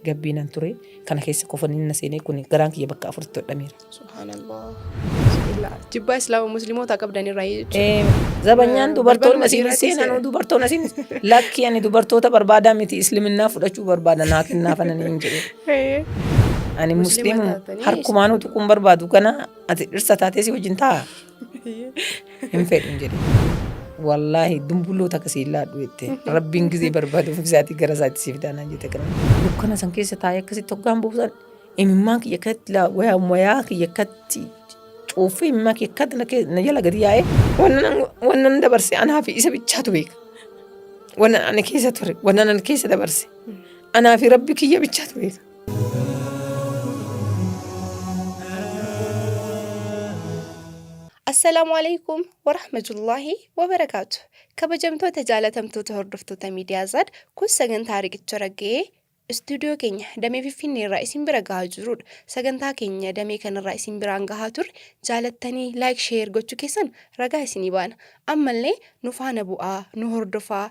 Gabbiinan ture. Kana keessa kofaniin na seenee kun garaan kiyya bakka afuritti hodhameera. Subhaanallah. Bismillah. Jibbaa Islaama Musliimoota qabdan irraa jechuudha. Zabanyaan dubartoonni Balbaluma asiin hin dhiiraatis seenanuu dubartoonni asiin lakki ani dubartoota barbaadaa miti isliminnaa fudhachuu barbaada naa kennaa fananii hin jedhe. Ani Muslima musliima taatanii harkumaanuu tuquun barbaadu kana ati dhirsa taatee si wajjin taa'a hin fedhu hin jedhe. Wallaahi dumbulloo takka si hin laadhu jette. Rabbiin gizee barbaadu ofii isaatii gara isaatti si fidaa naan jette kana. Dukkana san keessa taa'ee akkasitti hoggaan buusan imimmaan kiyya akkatti laa wayaa wayaa kiyya akkatti cuuffee imimmaan kiyya akkatti na na jala gadi yaa'ee wannan dabarse anaa fi isa bichaatu beeka. Wannan ani keessa ture wannan ani keessa dabarse anaa fi rabbi kiyya bichaatu beeka. Assalaamu alaikum warahmatullaahi wabarakaatu. Kabajamtoota jaalatamtoota hordoftoota miidiyaa Zaad kun sagantaa riqicha ragga'ee istuudiyoo keenya damee Finfinnee irraa isin bira gahaa jirudha. Sagantaa keenya damee kanarraa isin biraan gahaa turre jaalattanii like share gochuu keessan ragaa isinii baana. Ammallee nu faana bu'aa nu hordofaa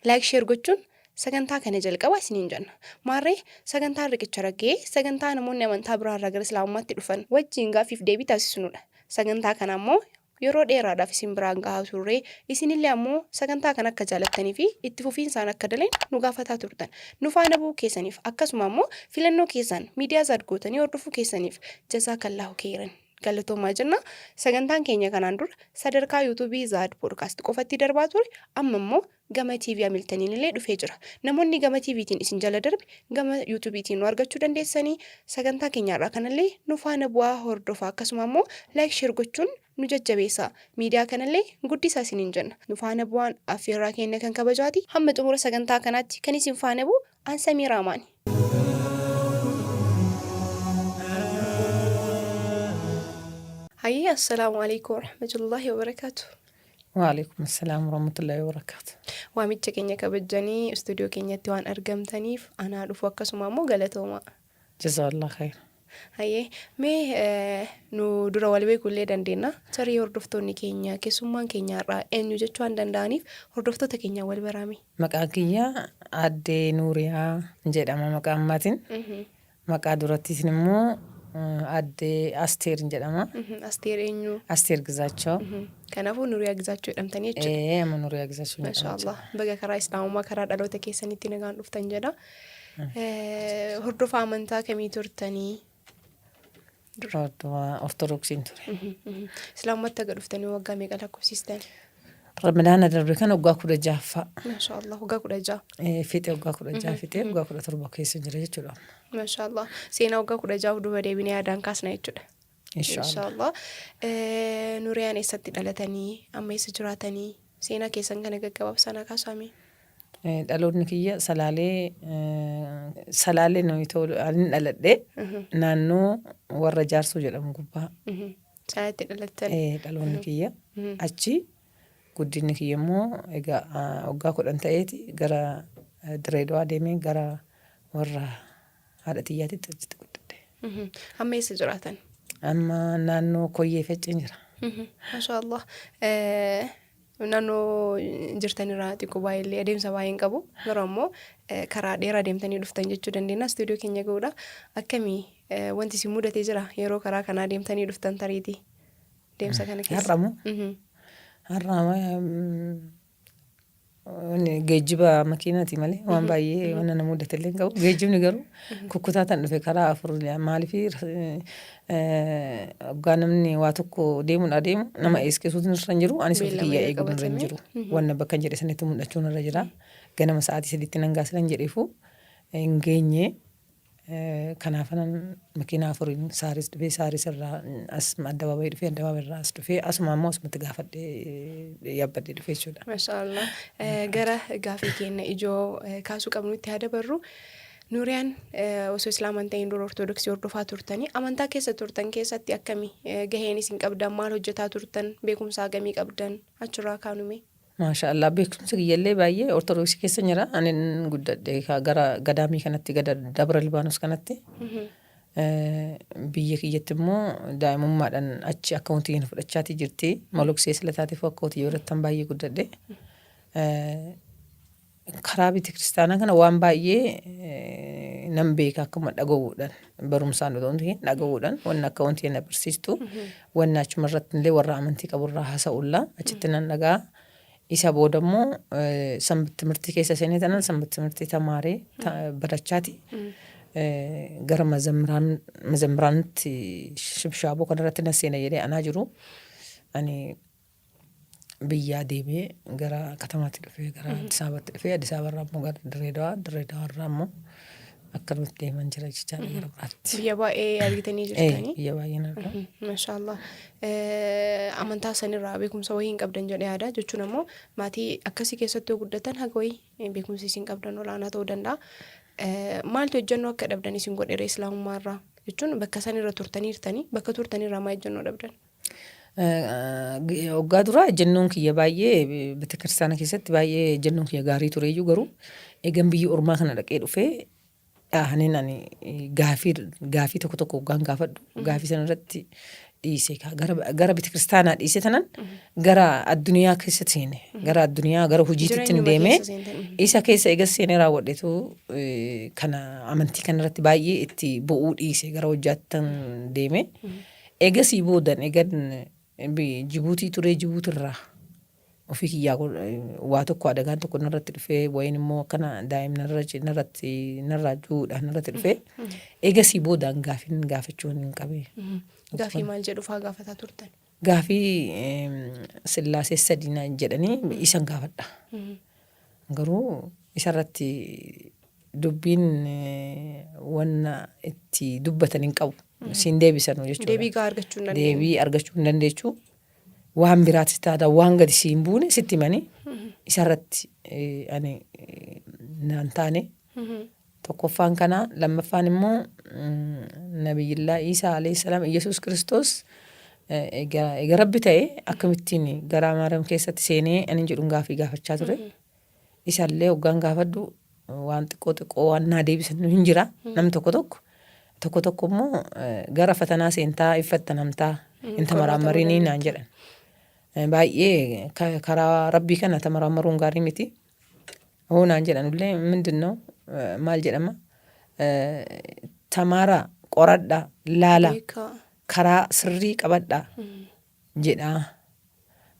like share gochuun sagantaa kana jalqaba isiniin jenna. Maarree sagantaan riqicha ragga'ee sagantaa namoonni amantaa biraarraa gara islaamummaatti dhufan wajjin gaaffiif deebii taasisnudha. Sagantaa kana ammoo yeroo dheeraadhaaf isin biraan gahaa turre, isinillee ammoo sagantaa kana akka jaalattanii fi itti fufiinsaan akka dalaynu nu gaafataa turtan. Nu faana bu'uu keessaniif akkasuma ammoo filannoo keessan miidiyaa Zaad gootanii hordofuu keessaniif jazaakallaahu keeyran. Galatoomaa jenna. Sagantaan keenya kanaan dura sadarkaa yuutuubii Zaad Poodkaast qofatti darbaa ture, amma immoo gama TV Hamiltaniin illee dhufee jira. Namoonni gama TVtiin isin jala darbe gama YouTubetiin nu argachuu dandeessanii sagantaa keenya har'aa kanallee nu faana bu'aa hordofaa akkasuma ammoo like share gochuun nu jajjabeessaa. Miidiyaa kanallee guddisaa isiniin jenna. Nu faana bu'aan affeerraa keenya kan kabajaati. Hamma xumura sagantaa kanaatti kan isin faana bu'u an Samiiraa Amaani. Hayyee assalaamu alaikum warahmatullaahi wabarakaatu. Waalaikum assalaam warahmatullahi wabarakaatu. Waamicha keenya kabajjanii istuudiyoo keenyatti waan argamtaniif anaa dhufu akkasuma ammoo galatoomaa. Jazaallah khayr. Hayyee mee nu dura wal beekuu illee dandeenya. Tarii hordoftoonni keenya keessummaan keenya har'aa eenyu jechuu waan danda'aniif hordoftoota keenya wal baraame. Maqaan kiyya Aaddee Nuuriyaa jedhama maqaa ammaatiin. Maqaa durattiitiin immoo Aaddee Asteer jedhama. Asteer eenyu? Asteer Gizaachoo. Kanaafuu Nuriyaa Gizaachoo jedhamtanii jechuudha. Ee amma Nuriyaa Gizaachoo jedhama. Masha Allah. Baga karaa Islaamummaa karaa dhaloota keessanitti nagaan dhuftan jedha. Hordofaa amantaa kamii turtanii? Hordofaa Ortodoksiin ture. Islaamummaatti aga dhuftanii waggaa meeqa lakkoofsistan? Ramadaana darbe kana waggaa 16ffaa. Masha Allah waggaa 16. Fiixee waggaa 16 fixee waggaa 17 keessa jira jechuudha. Masha Allah. Seenaa waggaa 16 duuba deebinee yaadaan kaasna jechuudha. Inshaallah. Inshaallah. Nuriyaan eessatti dhalatanii amma eessa jiraatanii seenaa keessan kana gaggabaabsaa naa kaasaame. Dhaloonni kiyya Salaalee Salaalee nuyi ani dhaladhe naannoo warra Jaarsoo jedhamu gubbaa. Salaaletti dhalattan. Dhaloonni kiyya achi guddinni kiyya immoo egaa waggaa 10 ta'eeti gara Direedawaa deemee gara warra haadha tiyyaatitti achitti guddadhe. Amma eessa jiraatan? Amma naannoo Koyyee Fecceen jira. Masha Allah. Naannoo jirtan irraa xiqqoo baay'eellee adeemsa baay'ee hin qabu. Garuu ammoo karaa dheeraa deemtanii dhuftan jechuu dandeenya. Istuudiyoo keenya ga'uudha. Akkamii wanti isin mudatee jira yeroo karaa kanaa deemtanii dhuftan tariitii deemsa kana keessa? Har'a moo? Har'a Geejjiba makiinaati malee waan baay'ee waan na mudate illee hin qabu. Geejjibni garuu kukkutaa tan dhufe karaa afur maaliif waggaa namni waa tokko deemuun adeemu nama eeskisuutu irra hin jiru anis ofii Beellama kiyya yoo eeguun irra hin qabatame. jiru. Wanna bakka hin jedhe sanitti mul'achuun irra jira. Ganama sa'aatii 3tti nan gaasilan jedheefu hin geenye. Kanaafanan makiinaa afuriin Saaris dhufee Saaris irraa as addabaabayii dhufee addabaabayii irraa as dhufee asuma ammoo asumatti gaafadhee yaabbadhee dhufee jechuudha. Masha Allah. Gara gaafii keenya ijoo kaasuu qabnutti haa dabarru. Nuuriyaan osoo Islaama hin ta'in dura Ortodoksii hordofaa turtanii amantaa keessa turtan keessatti akkami gaheen isin qabdan maal hojjetaa turtan beekumsa hagamii qabdan achirraa kaanume. Maasha Allah beekumsi kiyyallee baay'ee ortodoksii keessa jira. Ani guddadhe gara gadaamii kanatti gada Dabra Libaanos kanatti. Biyya kiyyatti immoo daa'imummaadhaan achi akka wanti na fudhachaatii jirti. Moloksee sila taateef akka wanti birattan baay'ee guddadhe. Karaa beeta kiristaanaa kana waan baay'ee nan beeka, akkuma dhaga'uudhaan, barumsaan otoo hin ta'in dhaga'uudhaan, wanni akka wanti na barsiistu, wanni achuma irratti illee warra amantii qaburraa haasa'ullaa achitti nan dhaga'a. Isa booda immoo sanbat timirtii keessa seenee tanan sanbat timirtii tamaaree barachaati. Gara mazammiraanitti shibshaaboo kanarratti na seena jedhee anaa jiru. Ani biyyaa deemee gara katamaatti dhufee, gara Addis Ababaatti dhufee, Addis Ababarraa immoo gara Dirree Dawaa, Dirree Dawaarraa immoo akkanumatti deeman jira jechaadha gara biraatti. Biyya baay'ee argitanii jirtanii. Biyya baay'een argaa. Mashaallah. Amantaa sanirraa beekumsa wayii hin qabdan jedhee yaada. Jechuun ammoo maatii akkasii keessatti yoo guddatan haga wayii beekumsi isin qabdan olaanaa ta'uu danda'a. Maaltu ejjennoo akka dhabdan isin godheera islaamummaa irraa? Jechuun bakka sanirra turtaniirtanii, bakka turtanirraa maa ejjennoo dhabdan? Waggaa duraa ejjennoon kiyya baay'ee betekiristaana keessatti baay'ee ejjennoon kiyya gaarii tureeyyuu, garuu eegan biyya ormaa kana dhaqee dhufee dhaahaniin ani gaafii gaafii tokko tokko waggaan gaafadhu, gaafii sana irratti dhiise, gara betekiristaanaa dhiise tanan gara addunyaa keessa seene, gara addunyaa, gara hojiititti Jireenyuma deemee keessa seentan. Isa keessa eegas seenee raawwadhetu kana amantii kana irratti baay'ee itti bu'uu dhiise, gara hojjaattan deeme. Eegasii boodan eegan Jibuutii turee, Jibuutirraa ofii kiyyaa waa tokko adagaan tokko narratti dhufee, wayiin immoo akkana daa'imni narratti narraa du'uudhaan narratti dhufee, eegasii boodaan gaafiin gaafachuu hin qabee. Gaafii maal jedhu faa gaafataa turtan? Gaafii Sillaasee sadii naan jedhanii isan gaafadha. Garuu isarratti dubbiin wanna itti dubbatan hin qabu. Siin deebisanu jechuudha. Deebii gahaa argachuu hin dandeenye. Deebii argachuu hin dandeechu. Waan biraatis taata waan gadi siin buune sitti himanii isarratti ani naan taane. Tokkoffaan kana, lammaffaan immoo Nabiyyillaa Iisaa alayhi salaam, Iyyasuus Kiristoos, egaa Rabbi ta'e akkamittiin garaa Maariyaam keessatti seenee ani jedhuun gaafii gaafachaa ture. Isallee hoggaan gaafadhu waan xiqqoo xiqqoo waan naa deebisan hin jira namni tokko tokko. Tokko tokko immoo gara fatanaa seentaa iffattanamtaa hin tamaraammarinii naan jedhan. Baay'ee karaa Rabbii kana tamaraammaruun gaarii miti. Hoo naan jedhanullee mindinno maal jedhama, tamaaraa, qoradhaa, laalaa, Beekaa. Karaa sirrii qabadhaa jedhaa.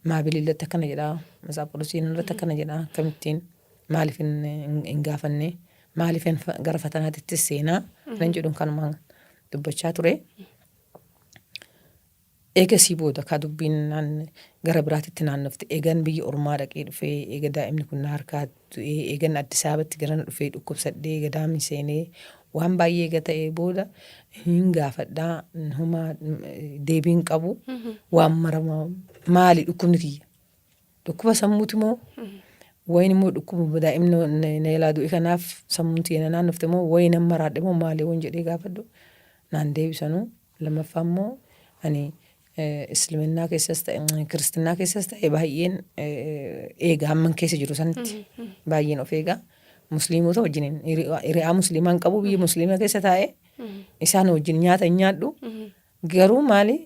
Maabilii irratti akkana jedhaa, Matsaaf Qudusiin irratti akkana jedhaa, akkamittiin maaliif hin gaafanne, maaliif gara fatanaatittis seenaa nan jedhuun kanumaan dubbachaa ture. Eegasii booda kaa dubbiin naan gara biraatitti naannofte. Eegan biyya ormaa dhaqee dhufee, eega daa'imni kun na harkaa du'ee, eegan Addis Ababatti garana dhufee dhukkubsadhee gadaamii seenee, waan baay'ee eega ta'ee booda hin gaafadhaa, homaa deebii hin qabu. Waan mara maali dhukkubni kiyya? Dhukkuba sammuuti moo? Wayin immoo dhukkuba daa'imni na jalaa du'e kanaaf sammuun tiyya na naannofte moo, wayi nan maraadhe moo maali waan jedhee gaafadhu naan deebisanuu. Lammaffaa immoo ani Isliminnaa keessas ta'e Kiristinnaa keessas ta'e baay'een eega, hamman keessa jiru sanitti baay'een of eega. Musliimota wajjin hiriyaa musliimaa hin qabu, biyya musliimaa keessa taa'ee isaan wajjin nyaata hin nyaadhu. Garuu maali,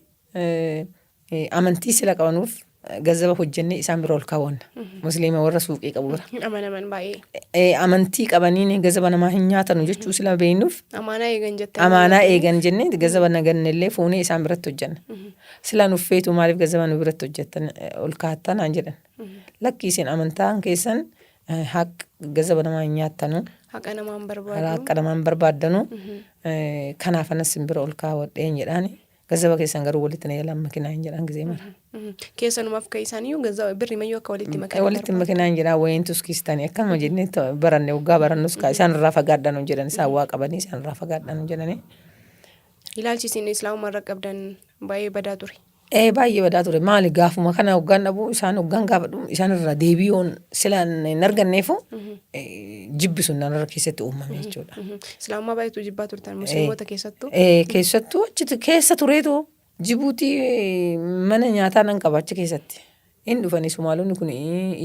amantii sila qabanuuf gazzaba hojjennee isaan bira ol kaawwanna. Musliima warra suuqii qabu bira. Hin amanaman baay'ee. Amantii qabaniin gazzaba namaa hin nyaatanu jechuu sila beeknuuf. Amaanaa eegan jettanii. Amaanaa eegan jennee gazzaba nagannellee fuunee isaan biratti hojjenna. Sila nuuf feetu maaliif gazzaba nu biratti hojjettan ol kaa'attan naan jedhan. Lakki, isin amantaan keessan haq gazzaba namaa hin nyaattanu. Haqa namaa hin barbaadu. Haqa namaa hin barbaaddanu. Kanaaf anas isin bira ol kaawwadheen jedhaani. Gazzaba keessan garuu walitti na jalaan makinaa hin jedhaan gizee mara. Keessanumaaf kan isaaniyyuu gazzaba birri mayyuu akka walitti makan. Walitti makinaa hin jedhaan, wayiin tuskiistanii akkanuma jennee baranne, waggaa barannus kaa isaan irraa fagaadhaa nuun jedhan, isaan waa qabanii isaan irraa fagaadhaa nuun jedhanii. Ilaalchi isin islaamummaa irra qabdan baay'ee badaa ture. Ee, baay'ee badaa ture. Maali, gaafuma kana hoggaan dhabu, isaan hoggaan gaafadhu isaan irraa deebii yoon sila hin arganneefu jibbi sun narra keessatti uumame jechuudha. Islaamummaa baay'eetu jibbaa turtan musliimota keessattuu. Ee, keessattuu achi keessa tureetu Jibuutii mana nyaataa nan qaba achi keessatti. Hin dhufanii Sumaalonni kun,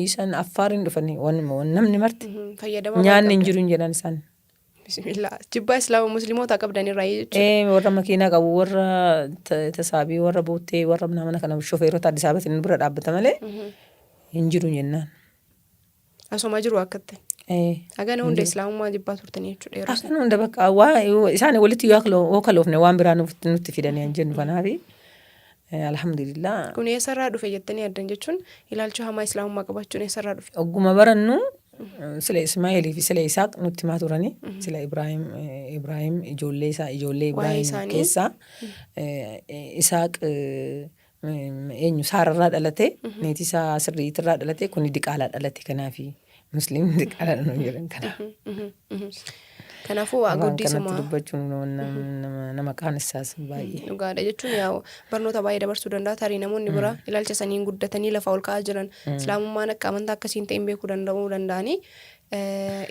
isaan Affaar hin dhufanii, namni marti. Fayyadamaa Nyaanni hin jiru hin jedhan isaan. Bismillah. Jibbaa Islaama Musliimoota qabdan irraa jechuudha. Ee, warra makiinaa qabu, warra tasaabii, warra boottee, warra mana kana shofeerota Addis Ababatiin bira dhaabbata malee hin jiru jennaan. Asuma jiru akkatti. Ee. Hagana hunda Islaamummaa jibbaa turtanii jechuudha yeroo sana. Akkan hunda bakka waa isaan walitti yoo kaloofne waan biraa nutti fidanii hin jennu, kanaafi alhamdulillah. Kun eessarraa dhufe jettanii yaaddan, jechuun ilaalcha hamaa Islaamummaa qabaachuun eessarraa dhufe? Ogguma barannu sila Ismaa'eelii fi sila Isaaq nutti himaa turanii, sila Ibraahim, Ibraahim ijoollee isaa, ijoollee Waa'ee Ibraahim isaanii. keessaa Isaaq eenyu Saararraa dhalate, niitii isaa sirriitirraa dhalate, kuni diqaalaa dhalate, kanaafi Musliimni diqaalaa nuun jedhan kana. Kanaafuu Afaan kanatti guddisuma dubbachuun nama qaanessaas baay'ee. Dhugaadha, jechuun yaa barnoota baay'ee dabarsuu danda'a. Tarii namoonni biraa ilaalcha saniin guddatanii lafa ol ka'aa jiran Islaamummaan akka amantaa akkasiin ta'in beekuu danda'uu danda'anii,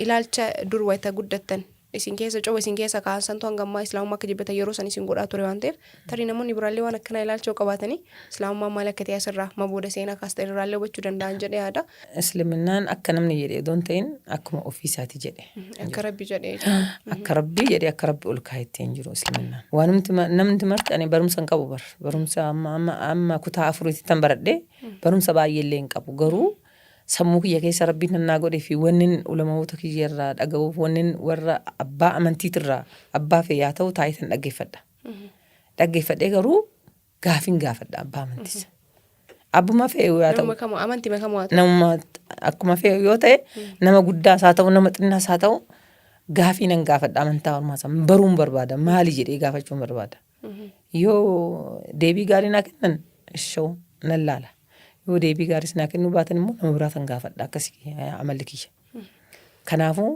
ilaalcha dur wayita guddattan isin keessa coba isin keessa ka'an santu hanga ammaa Islaamummaa akka jibbatan yeroo san isin godhaa ture waan ta'eef, tarii namoonni biraallee waan akkanaa ilaalcha yoo qabaatanii Islaamummaan maal akka ta'e asirraa ma booda seenaa kaastan irraallee hubachuu danda'an jedhee yaada. Isliminnaan akka namni jedhe odoo hin ta'in akkuma ofii isaati jedhe. Akka Rabbi jedhee jira. Akka Rabbii jedhe, akka Rabbi ol kaayetti hin jiru isliminnaan. Waanumti namni marti, ani barumsa hin qabu bar. Barumsa amma kutaa afuriitti tan baradhe, barumsa baay'ee illee hin qabu, garuu sammuu kiyya keessa Rabbiin nannaa godhee fi wannin ulamaoota kiyya irraa dhaga'uuf, wannin warra abbaa amantiitirraa abbaa fee yaa ta'u taa'ee tan dhaggeeffadha. Dhaggeeffadhee garuu gaafin gaafadha abbaa amantiisa. Abbuma fe'e yaa ta'u. Namuma kamuu, amantii kamuu haa ta'u. Namuma akkuma fe'e yoo ta'e, nama guddaas haa ta'u, nama xinnaas haa ta'u, gaafii nan gaafadha. Amantaa ormaa san baruun barbaada, maali jedhee gaafachuun barbaada. Yoo deebii gaarii naa kennan ishoo nan laala. Yoo deebii gaariis naa kennuu baatan immoo nama biraa tan gaafadha, akkasii amalli kiyya. Kanaafuu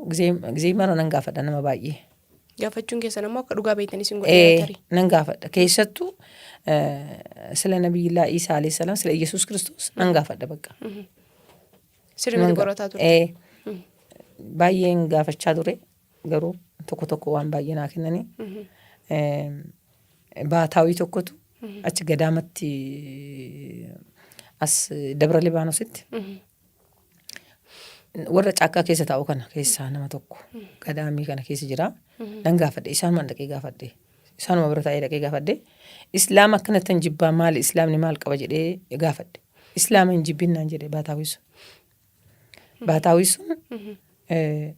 gizee mara nan gaafadha nama baay'ee. Gaafachuun keessan ammoo akka dhugaa beektan isin godheera Ee, tarii. Nan gaafadha. Keessattuu sila Nabiyyillaa Iisaa alayhi salaam, sila Yesuus Kiristoos nan gaafadha bakka. Sirriitti qorataa turte. Ee, baay'een gaafachaa ture, garuu tokko tokko waan baay'ee naa kennanii. Baataawii tokkotu achi gadaamatti as Dabra Libaanositti warra caakkaa keessa taa'u kana keessaa nama tokko gadaamii kana keessa jira. Nan gaafadhe, isaanumaan dhaqee gaafadhe. Isaanuma bira taa'ee dhaqee gaafadhe. Islaama akkanatti hin jibbaa, maali, islaamni maal qaba jedhee gaafadhe. Islaama hin jibbin naan jedhe baataawii sun. Baataawii sun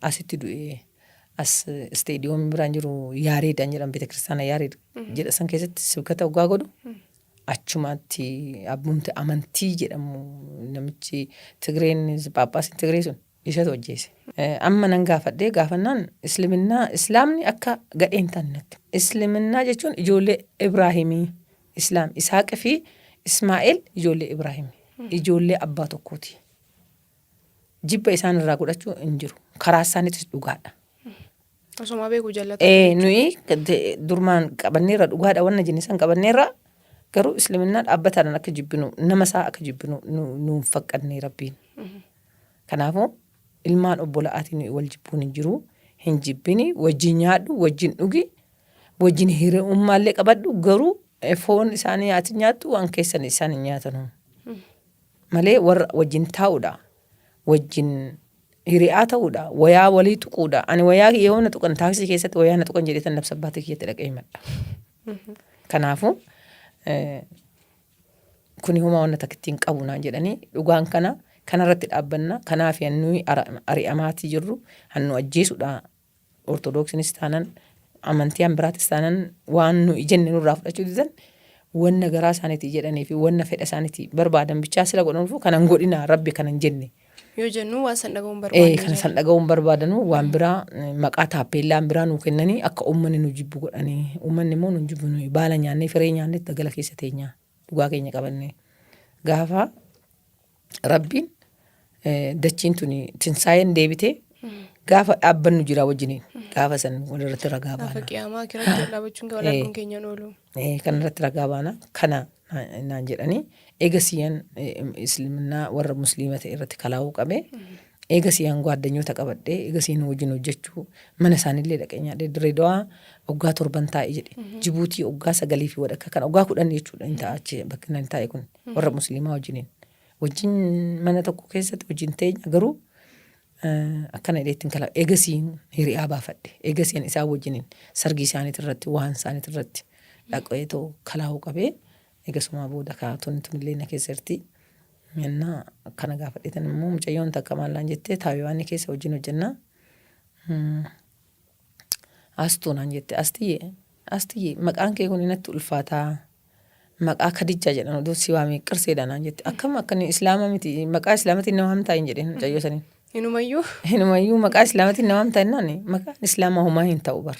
asitti du'ee, as isteediyoomii biraan jiru Yaareedhaan jedhama, beeta kiristaanaa Yaareed jedha, san keessatti sibkata waggaa godhu achumatti abbumti amantii jedhamu, namichi Tigreen, Phaaphaasiin Tigree sun isatu ajjeese. Amma nan gaafadhee, gaafannaan isliminnaa, islaamni akka gadhee hin taane natti. Isliminnaa jechuun ijoollee Ibraahimii, Islaam Isaaqii fi Ismaa'eel ijoollee Ibraahimii, ijoollee abbaa tokkooti. Jibba isaan irraa godhachuu hin jiru. Karaa isaaniitis dhugaadha. Osuma beeku jallata. Ee, nuyi durmaan qabanneerra, dhugaadha wanna jenne san qabanneerra, garuu isliminnaa dhaabbataadhaan akka jibbinu, nama isaa akka jibbinu nu hin faqqadne Rabbiin. Kanaafuu ilmaan obbola'aatiin nuyi wal jibbuun hin jiru. Hin jibbini, wajjin nyaadhu, wajjin dhugi, wajjin hiriyummaallee qabadhu, garuu foon isaanii ati nyaattu waan keessan isaan hin nyaatanu. Malee warra wajjin taa'uudha. Wajjin hiriyaa ta'uudha. Wayaa walii tuquudha. Ani wayaa kiyya yoo na tuqan taaksii keessatti, wayaa na tuqan jedhee tan nafsa abbaatii kiyyatti dhaqee himadha. Kanaafuu kuni homaa wanna takka ittiin qabu naan jedhanii, dhugaan kana kanarratti dhaabbanna. Kanaaf nuyi ari'amaatii jirru hannu ajjeesuudha. Ortodoksiinis taanan, amantii an biraatis taanan, waan nuyi jenne nurraa fudhachuu didan, wanna garaa isaaniitii jedhanii fi wanna fedha isaaniitii barbaadan bichaa sila godhanuufu kanan godhina, Rabbi kanan jenne. Yoo jennu waan san dhaga'uun barbaadnu. Kana san dhaga'uun barbaadanu waan biraa maqaa taappeellaan biraa nuu kennanii akka uummanni nu jibbu godhanii, uummanni immoo nu jibbu. Nuyi baala nyaannee, firee nyaannee dagala keessa teenyaa dhugaa keenya qabannee, gaafa Rabbiin dachiin tuni tinsaa'een deebitee gaafa dhaabbannu jira wajjiniin, gaafa san walirratti ragaa Gaafa baana. qiyaamaa akiratti wal dhaabachuun wal arguun keenyan oolu. Kan irratti ragaa baana kana naan jedhanii, eega siyan isliminnaa warra musliima ta'e irratti kalaa'uu qabe. Eega siyan gwaaddanyoota qabadhee, eega siyan wajjin hojjechuu, mana isaaniillee dhaqee nyaadhee, Dirree Dawaa waggaa 7n taa'e jedhe, Jibuutii waggaa 9 fi wadhakka kana, waggaa 10 jechuudha hin ta'a achi bakki inni taa'e kun, warra musliimaa wajjiniin wajjin mana tokko keessatti wajjin teenya, garuu Akkana jedhee ittiin kala eegasiin hiriyaa baafadhe. Eegasiin isaan wajjiniin sargii isaaniit irratti waan isaaniit irratti dhaqee too kalaa'uu qabee eegasumaa booda kaa tun tunillee na keessa jirti. Innaa akkana gaafadheetan immoo mucayyoon takka maal naan jettee Taayiwaanii keessa wajjin hojjennaa. Astuu naan jette Astiyye Astiyye maqaan kee kun natti ulfaataa maqaa Kadijjaa jedhan odoo si waamee qirseedha naan jette akkam akka inni islaama miti maqaa islaamatiin na waamtaa hin jedheen mucayyoo saniin. Inumayyuu. Inumayyuu maqaa islaamatiin na waamtaa jennaan maqaan islaamaa homaa hin ta'u bar.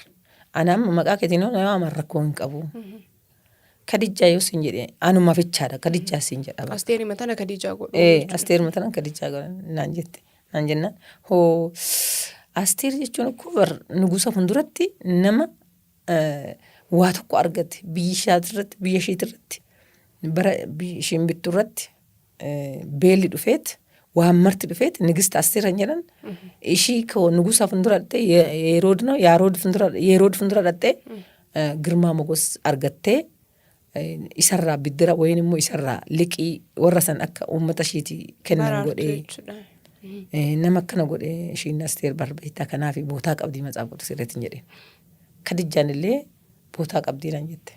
Ana amma maqaa keetiin na waaman rakkoo hin qabu. Kadijjaa yoo siin jedhe anuma fichaadha Kadijjaa siin jedha bar. Asteerima tana Kadijaa godhu. Ee asteeruma tana Kadijjaa godhan naan jette. Naan jennaan hoo Asteer jechuun akkoo bar nugusa fuulduratti nama waa tokko argate biyya ishaatirratti biyya isheetirratti bara biyya isheen bittu irratti beelli dhufeet waan marti dhufeet nigist Asteer kan jedhan ishii koo nugusa fuuldura dhaqxee Yerood no Yaarood fuuldura Yerood fuuldura dhaqxee girmaa mogos argattee isarraa biddira wayin immoo isarraa liqii warra san akka uummata ishiiti kennan Baraartuu godhee jechuudha. Nama akkana godhee ishiin Asteer barbeettaa kanaaf bootaa qabdii matsaaf qudus irratti hin jedheen. Kadijjaan illee bootaa qabdii naan jette.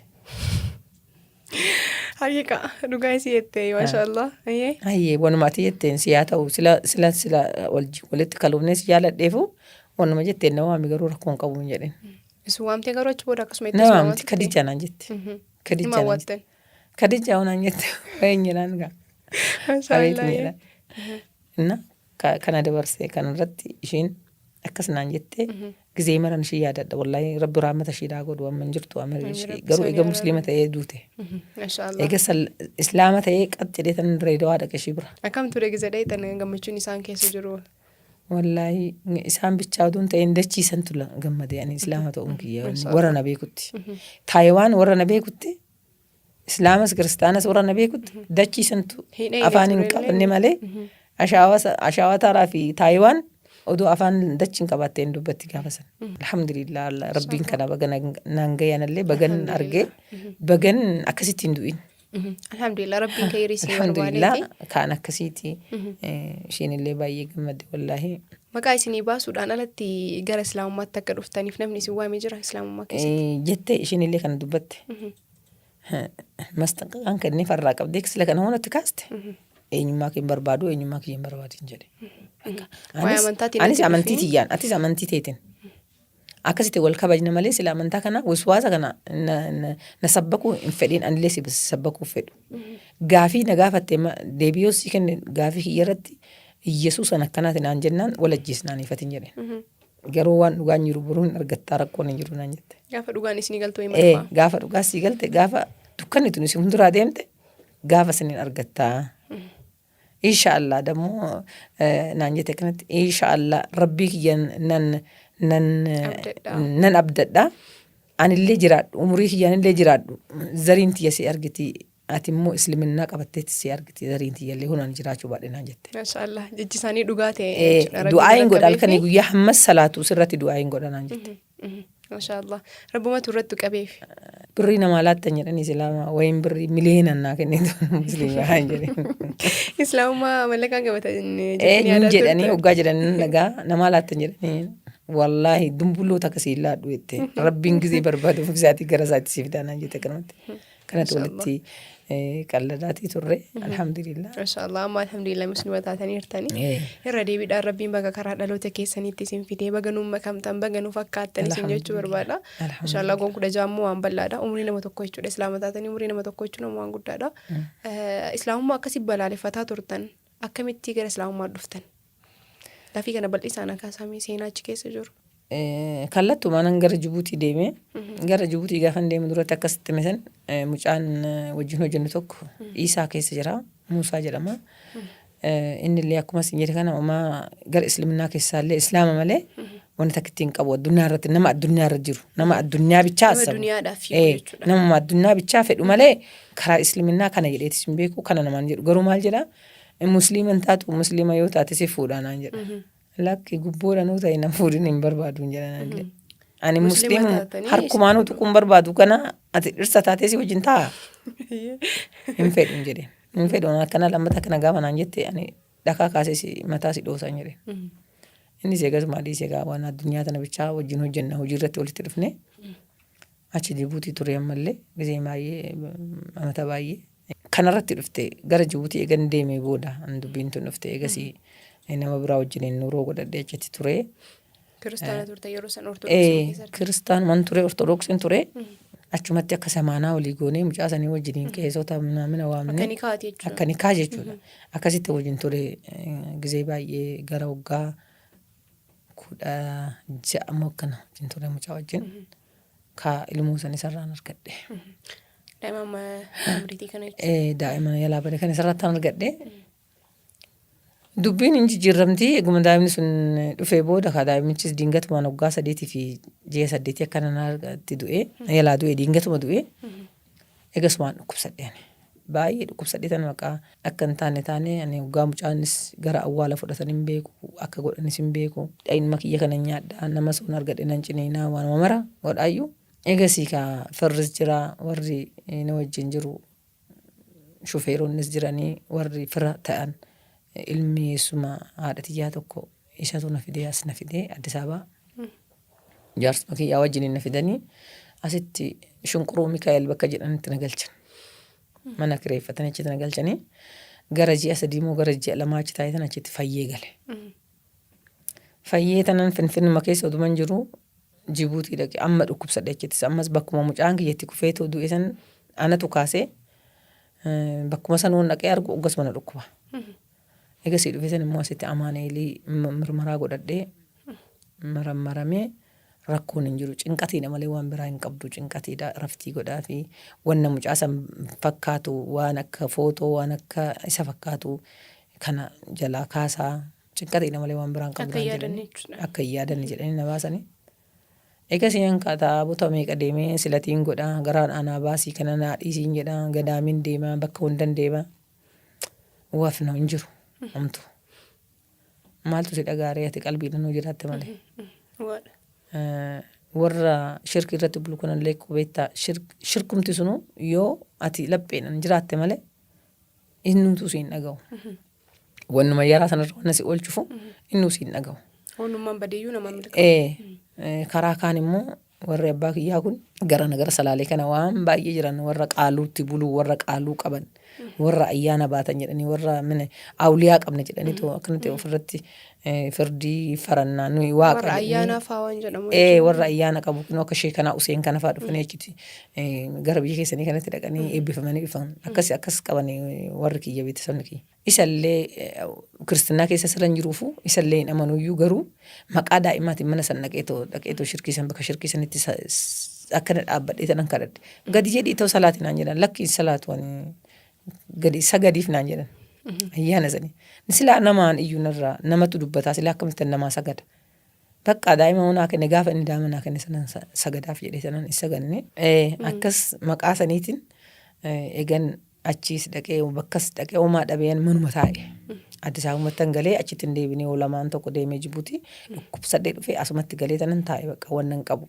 Haqiqa dhugaa isii jette maashaallah. Ayyee. Hayyee wanuma ati jetteen si haa ta'u sila sila sila walitti kaluufnee si jaaladheefu wanuma jetteen na waami garuu rakkoo hin qabu hin jedheen. Isin waamtee garuu achi booda akkasuma itti Na isin waamti waamte. Kadijjaa naan jette. Hima Kadijjaa naan jette. hawwattan. Kadijjaa naan jette wayin jedhaan gaa. Abeet Maashaallah. jedhaan. Inna kana dabarsee kanarratti ishiin akkas naan jette gizee maran ishii yaadadha wallaahi rabbi rahmata ishiidhaa godhu amma hin jirtu amma Rabbi ishii garuu isaanii eega musliima araarame. ta'ee duute. Maashaallah. Eega islaama ta'ee qat jedhee tan reedawaa dhaqe ishii bira. Akkam ture gizee dheeytan gammachuun isaan keessa jiru. Wallaahi isaan bichaa utuu hin ta'in dachii santu gammade ani islaama ta'uun kiyya warra na beekutti. Taayiwaan warra na beekutti islaamas kiristaanas warra na beekutti dachii santu Hin eegne afaan hin turellee. qabanne malee ashaawaa taaraa fi Taayiwaan odoo afaan dachii hin qabaatte hin dubbatti gaafa san. Alhamdulillah Allah rabbiin kana baga naan gayanallee bagan argee bagan akkasitti hin du'in. Alhamdulillah rabbiin khayrii isin Alhamdulillah barbaadeeti. kaan akkasiiti. Isheen illee baay'ee gammadde wallaahi. Maqaa isinii baasuudhaan alatti gara islaamummaatti akka dhuftaniif namni isin waamee jira islaamummaa keessatti. Jettee isheen illee kana dubbatte. Masxanqaqaan kennee farraa qabdee sila kana hoonatti kaaste. Eenyummaa kee hin barbaadu eenyummaa kiyya hin barbaadin jedhe. Waa'ee Anis amantaatiin anis natti amantii dhufii. tiyyaan atis amantii teetin. Akkasitti wal kabajna malee sila amantaa kana waswaasa kana na sabbakuu hin fedhiin anillee si sabbakuu fedhu. Gaafii na gaafatte deebii yoo sii kenne gaafii kiyya irratti Iyyasuus an akkanaati naan jennaan wal ajjeesnaan ifatin jedheen. Garuu waan dhugaan jiru boruu hin argattaa rakkoon hin jiru naan jette. Gaafa dhugaan isinii galtu hima Ee dhufaa. gaafa dhugaa sii galte gaafa dukkanni tun isin hunduraa deemte gaafa isin hin argattaa. Insha Allah dammoo naan jette akkanatti insha Allah rabbii kiyya nan nan Abdadha. nan abdadha. Anillee jiraadhu umurii kiyyaanillee jiraadhu zariin tiyya si argiti ati immoo isliminnaa qabatteetti si argiti zariin tiyyallee hunaan jiraachuu baadhe naan jette. Maashaallah jechi isaanii dhugaa ta'e jechuudha. Rabbiin Du'aa hin irra godha halkanii qabeefi. guyyaa hammas salaatu sirratti du'aa hin godha naan jette. Maashaallah rabbumatu irratti qabeef. Birrii namaa laattan jedhanii islaama wayin birrii miliyeenan naa kennitu musliima haan jedheen. Islaamummaa mallaqaan qabatan Ee jettanii hin yaadaa jedhanii turtan. hoggaa jedhanii dhagaa namaa laattan jedhanii wallaahi dumbulloo takka siin laadhu jette rabbiin gizee barbaadu ofii isaatii gara isaatti siif daanaan jette kanumatti. Kanatti Mashallah. walitti qalladaatii turre alhamdulillah. Mashallah amma alhamdulillah muslima taataniirtani. Irra deebiidhaan rabbiin baga karaa dhaloota keessaniitti isin fidee baga nuun makamtan baga nu fakkaattan isin jechuu barbaada. Mashallah goon 16 immoo waan bal'aadha. Umrii nama tokko jechuudha. Islaama taatanii umrii nama tokko jechuun ammoo waan guddaadha. Islaamummaa akkasii balaaleffataa turtan akkamitti gara islaamummaa dhuftan? Gaaffii kana bal'isaan akaasamee seenaa achi keessa jiru. Kallattumaan gara Jibuutii deeme. Gara Jibuutii gaafan deemu duratti akkasitti hime san mucaan wajjin hojjennu tokko Iisaa keessa jira. Muusaa jedhama. Inni illee akkuma isin jedhe kana homaa gara isliminnaa keessaa illee islaama malee wanta takka ittiin qabu addunyaa irratti nama addunyaa irra jiru nama addunyaa bichaa Nama hasabu. duniyaadhaaf fiigu jechuudha. Namuma addunyaa bichaa fedhu malee karaa isliminnaa kana jedheetis hin beeku kana namaan jedhu garuu maal jedha musliima hin taatu musliima yoo taate si fuudha naan jedha. Lakki gubboodhanuu ta'e na fuudhin hin barbaadu hin jedhan anillee. Ani Muslima musliima taatanii harkumaanuu tuquu hin barbaadu kana ati dhirsa taatee si wajjin taa'a hin fedhu hin jedheen. Hin fedhu ani akkana lammata akkana gaafa naan jette ani dhakaa kaasee si mataa si dhoosa hin jedheen. Innis eegasuma dhiise egaa waan addunyaa tana bichaa wajjin hojjenna hojii irratti walitti dhufne. Achi Jibuutii ture ammallee gisee baay'ee amata baay'ee. Kanarratti dhufte gara Jibuutii eegan deemee booda dubbiin tun dhufte eegasii nama biraa wajjiniin nuroo godhadhee achitti ture. Kiristaana turte yeroo san Ortodoksii keessa. Kiristaanuman ture, Ortodoksiin ture. Achumatti akka samaanaa walii goonee mucaa sanii wajjiniin qeesota minaamina waamne. Akka nikaati jechuudha. Akka nikaa jechuudha. Akkasitti wajjin ture gizee baay'ee gara waggaa 16 moo akkana wajjin ture mucaa wajjin. Ka ilmoo san isarraan argadhe. Daa'ima amma umriitii kana jechuudha. Daa'ima yalaa bade kan isarratti argadhe. Dubbiin hin jijjiirramti. Eeguma daa'imni sun dhufee booda ka daa'imichis diingatumaan waggaa sadeetii fi ji'a saddeetii akkana naatti du'e. Yalaa du'e diingatuma du'e. Eegasumaan dhukkubsadhe ani. Baay'ee dhukkubsadhe tan maqaa akka hin taane taane ani waggaa mucaanis gara awwaala fudhatan hin beeku akka godhanis hin beeku. Ilma kiyya kana nyaadha nama soon argadhe nan ciniinaa waanuma mara godhaayyuu. Eegasii ka firris jira warri na wajjin jiru shufeeronnis jiranii warri fira ta'an ilmi eessuma haadha tiyyaa tokko isatu na fidee as na fidee Addis Ababaa jaarsuma kiyyaa wajjiniin na fidanii asitti Shunquruu Mikaa'el bakka jedhanitti na galchan. Mana kireeffatanii achitti na galchanii gara ji'a 3 moo gara ji'a 2 achi taa'ee tan achitti fayyee gale. Fayyee tanan Finfinnuma keessa oduman jiru Jibuutii dhaqe amma dhukkubsadhe achittis ammas bakkuma mucaan kiyya itti kufeetoo du'e san anatu kaasee bakkuma sanuun dhaqee argu oggasuma na dhukkuba. Egasii dhufee san immoo asitti Amaanu'eelii mirmaraa godhadhee marammaramee rakkoon hin jiru cinqatiidha malee waan biraa hin qabdu cinqatiidha raftii godhaa fi wanna mucaa san fakkaatu waan akka footoo waan akka isa fakkaatu kana jalaa kaasaa cinqatiidha malee waan biraa hin qabdu Akka hin naan yaadanne jedhanii jechuudha. akka hin yaadanne jedhanii na baasanii. Egasii an taabota meeqa deemee silatiin godha garaan aanaa baasii kana naa dhiisiin jedha gadaamin deema bakka hundan deema wafno hin jiru homtu. Maaltu si dhagaaree ati qalbiidhaan hoo jiraatte malee. Dhugaadha. Warra shirkii irratti bulu kanallee qubeettaa shirkumti sunuu yoo ati lapheedhaan jiraatte malee innumtuu si hin dhaga'u. Wannuma yaraa sanarra wanna si oolchufu innuu si hin dhaga'u. Wannummaan badeeyyuu nama milkaa'u. Karaa kaan immoo warri abbaa kiyyaa kun gara gara Salaalee kana waan baay'ee jiran warra qaaluutti buluu warra qaaluu qaban warra ayyaana baatan jedhanii warra mina awliyaa qabna jedhaniitu akkanatti ofirratti firdii farannaa nuyi waaqa Warra jedhanii ayyaanaa faa waan jedhamu jechuudha. Warra ayyaana qabu kunoo akka sheekanaa Useen kana faa dhufanii achitti gara biyya keessanii kanatti dhaqanii eebbifamanii dhufan akkas akkas qaban warri kiyya beeksisni kiyya. Isallee kiristinnaa keessa sirra hin jiruufu isallee hin amanuyyuu garuu maqaa daa'imaatiin mana san dhaqeetoo dhaqeetoo shirkii san bakka shirkii sanitti akkana dhaabbadhee tanan kadhadhe. Gadi jedhii ta'u salaati naan jedhan lakki hin salaatu ani gadi sagadiif naan jedhan. Ayyaana sanii. Silaa namaan iyyuu narraa namatu dubbataa silaa akkamitti namaa sagada. Bakka daa'ima hoo naa kenne gaafa inni daa'ima naa kenne sanan sagadaaf jedhee sanan hin saganne. Akkas maqaa saniitiin egan achiis dhaqee bakkas dhaqee homaa dhabeen manuma taa'e. Addis Ababattan galee achitti hin deebinee hoo lamaan tokko deemee Jibuutii dhukkubsadhee dhufee asumatti galee tanan taa'e bakka wannan qabu.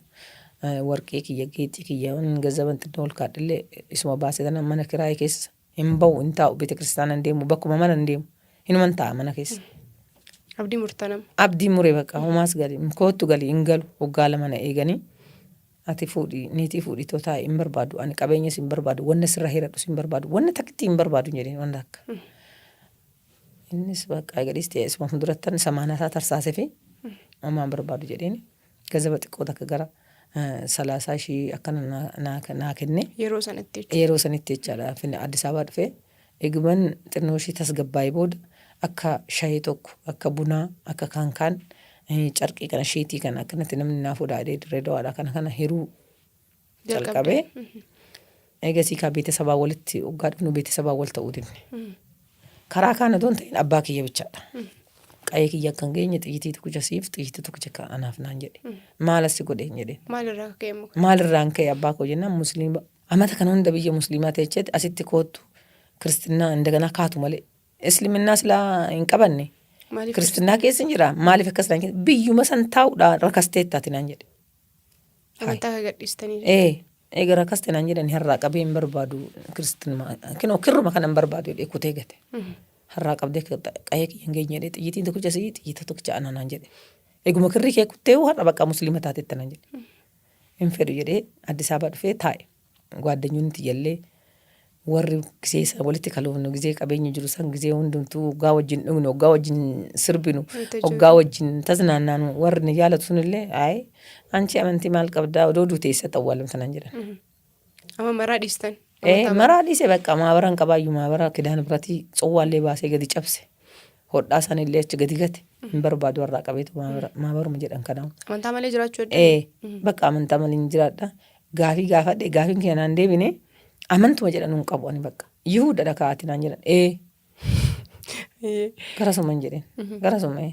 Warqee kiyya geexii kiyya gazzaban xinnoo ol kaadhillee isuma baasee tanan mana kiraayii keessa hin bahu hin taa'u beeta kiristaana hin deemu bakkuma mana hin deemu hinuman taa'a mana keessa. Abdii murta nama. Abdii mure bakka homaas gali koottu gali hin galu waggaa 2 na eeganii ati fuudhi niitii fuudhi too taa'i hin barbaadu ani qabeenyas hin barbaadu wanna sirra hiradhus hin barbaadu wanna takkitti hin barbaadu hin jedheen wanna takka. Innis bakka eega dhiistee isuma fuuldurattan samaanaa isaa tarsaasee fi homaa hin barbaadu jedheen gazaba xiqqoo takka gara salaasaa ishii akkana naa kenne. Yeroo sanatti jechuudha. Yeroo sanitti jechaadha. Addis Ababaa dhufee eeguman xinnoo ishii tasgabbaa'ee booda akka shayii tokko akka bunaa akka kaan kaan carqii kana shiitii kana akkanatti namni naa fuudhaa jedhee Dirree Dawaadhaa kana kana hiruu Jalqabde. jalqabee eegasii kaa beetesabaa walitti waggaa dhufnu beetesabaa wal ta'uu didne. Karaa kaan otoo hin ta'in abbaa kiyya bichaadha. Qa'ee kiyya akka hin geenye xiyyitii tokkicha siif xiyyitii tokkicha ka anaaf naan jedhe. Maal as si godhe hin jedheen. Maalirraa akka ka'e immoo? Maalirraan ka'e abbaa koo jennaan musliima amata kana hunda biyya musliimaa teecheeti asitti koottu kiristinnaa indaganaa kaatu malee. Isliminnaa silaa hin qabanne. Maaliif Kiristinnaa keessa hin jira maaliif akkas naan jedhe biyyuma san taa'uudhaa rakasteettaati naan jedhe. Amantaa akka gadhiistanii Ee eega rakaste naan jedhani har'aa qabee hin barbaadu kiristinuma kinoo kirruma kana hin barbaadu jedhee kutee gate. Har'aa qabdee qa'ee kiyya hin geenye jedhee xiyyitiin tokkicha sii xiyyita tokkicha ana naan jedhe. Eeguma kirrii kee kutteewu har'a bakka musliima taateetta naan jedhe. Hin fedhu jedhee Addis Ababa dhufee taa'e. Gwaaddanyoonni tiyyallee warri gisee isa walitti kaloofnu, gisee qabeenyi jiru san, gisee hundumtuu hoggaa wajjin dhugnu, hoggaa wajjin sirbinu, hoggaa wajjin taznaannaanu, warri na jaalatu sunillee, "Ayi, anchi amantii maal qabdaa? Odoo duute eessatti awwaalamta?" naan jedhan. Amma maraa dhiistan. Ee, Amantaa maraa dhiise bakka maabara hin qabaayyuu, maabara Kidaan biratii tsowwaallee baasee gadi cabse. Hodhaa sanillee achi gadi gate. Hin barbaadu har'aa qabeetu maabara maabaruma jedhan kanaa. Amantaa malee jiraachuu hedduu. Ee, bakka amantaa malee hin jiraadha. Gaafii gaafadhe, gaafiin kiyya naan deebine, amantuma jedhan hin qabu ani bakka. Yihuudadha kaa'ati naan jedhan. Ee, garasuma hin jedheen. Garasuma ee.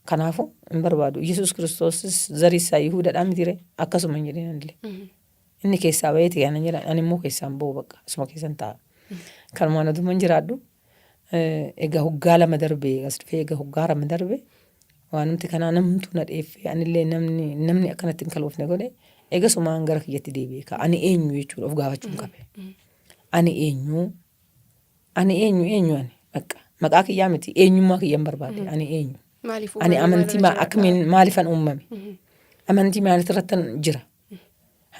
Kanaafuu hin barbaadu. Yesuus Kiristoosis zarii isaa Yihuudadhaa miti ree? Akkasuma hin jedheen anillee. Inni keessaa baheeti kan jedhan, ani immoo keessaan bahu, bakka asuma keessan taa'a. Kanumaan oduma hin jiraadhu. Egaa hoggaa 2 darbe as dhufee, egaa hoggaa 2 darbe waanumti kanaa namtu na dheeffee, anillee namni akkanatti hin kaloofne godhe. Eegasumaan gara kiyyatti deebi'e ka ani eenyu jechuudha of gaafachuun qabe. Ani eenyu? Ani eenyu eenyu ani? Bakka maqaa kiyyaa miti, eenyummaa kiyyan barbaade, ani eenyu? Maaliif Ani uumame? amantii Maaliif akkamiin maaliifan uumame? Amantii maaliif irrattan jira?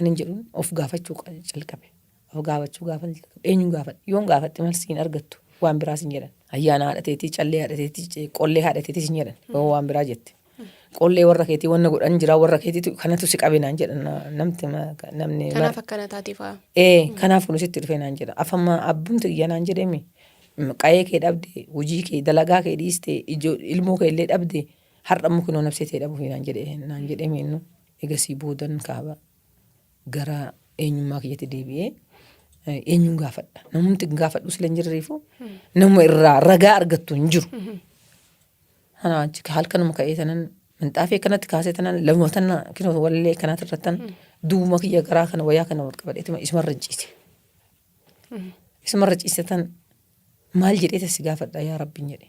Ani jedhuun of gaafachuu calqabe. Of gaafachuu gaafa jalqabe, eenyuun gaafadhe? Yoon gaafadhe mal siin argattu, waan biraa siin jedhan. Ayyaana haadha teetii, callee haadha teetii, qollee haadha teetii siin jedhan yoo waan biraa jette. Qollee warra keetii wanna godhan jira, warra keetiitu kanatu si qabe naan jedhan namti namni. Kanaaf akkana taatee fa'a. Ee, kanaaf kun sitti dhufe naan jedha. Afama abbumti kiyya naan jedhemi, qayee kee dhabde, hojii kee, dalagaa kee dhiiste, ilmoo kee illee dhabde, har'a immoo kunoo nafsee tee dhabuufi naan jedhe naan jedhemi innu. Egasii boodan kaaba gara eenyummaa kiyyatti deebi'ee, eenyuun gaafadha? Namumti gaafadhu sila hin jirreefu, nama irraa ragaa argattu hin jiru. Kana achi halkanuma ka'ee tanan minxaafii akkanatti kaasee tanan lafuma tana kinoo wallee kanaati irrattan duubuma kiyya garaa kana wayaa kana wal qabadheetuma isumarra ciise. Isumarra ciise tan maal jedhee si gaafadha yaa Rabbiin jedhe.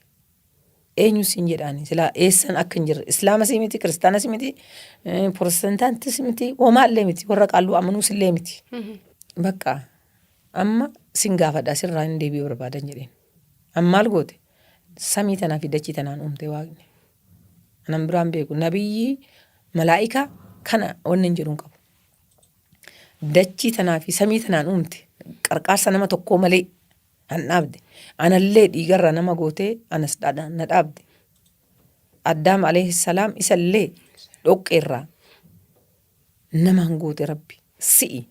Eenyu siin jedhaani silaa eessan akka hin jirre, islaama sii miti, kiristaana sii miti, protestaantii sii miti, homaallee miti, warra qaalluu amanuus illee miti. Bakka amma sin gaafadha, sirraa hin deebi'uu barbaadan jedheen. Amma maal goote? Samii tanaa fi dachii tanaan uumte Waaqni. Anan biraan beeku, nabiyyi, malaa'ikaa kana wanni hin jedhu hin qabu. Dachii tanaa fi samii tanaan uumte, qarqaarsa nama tokkoo malee an dhaabde. Anallee dhiigarraa nama gootee anas na dhaabde. Addaam alayhi salaam isallee dhoqqeerraa namaan goote Rabbi. Si'i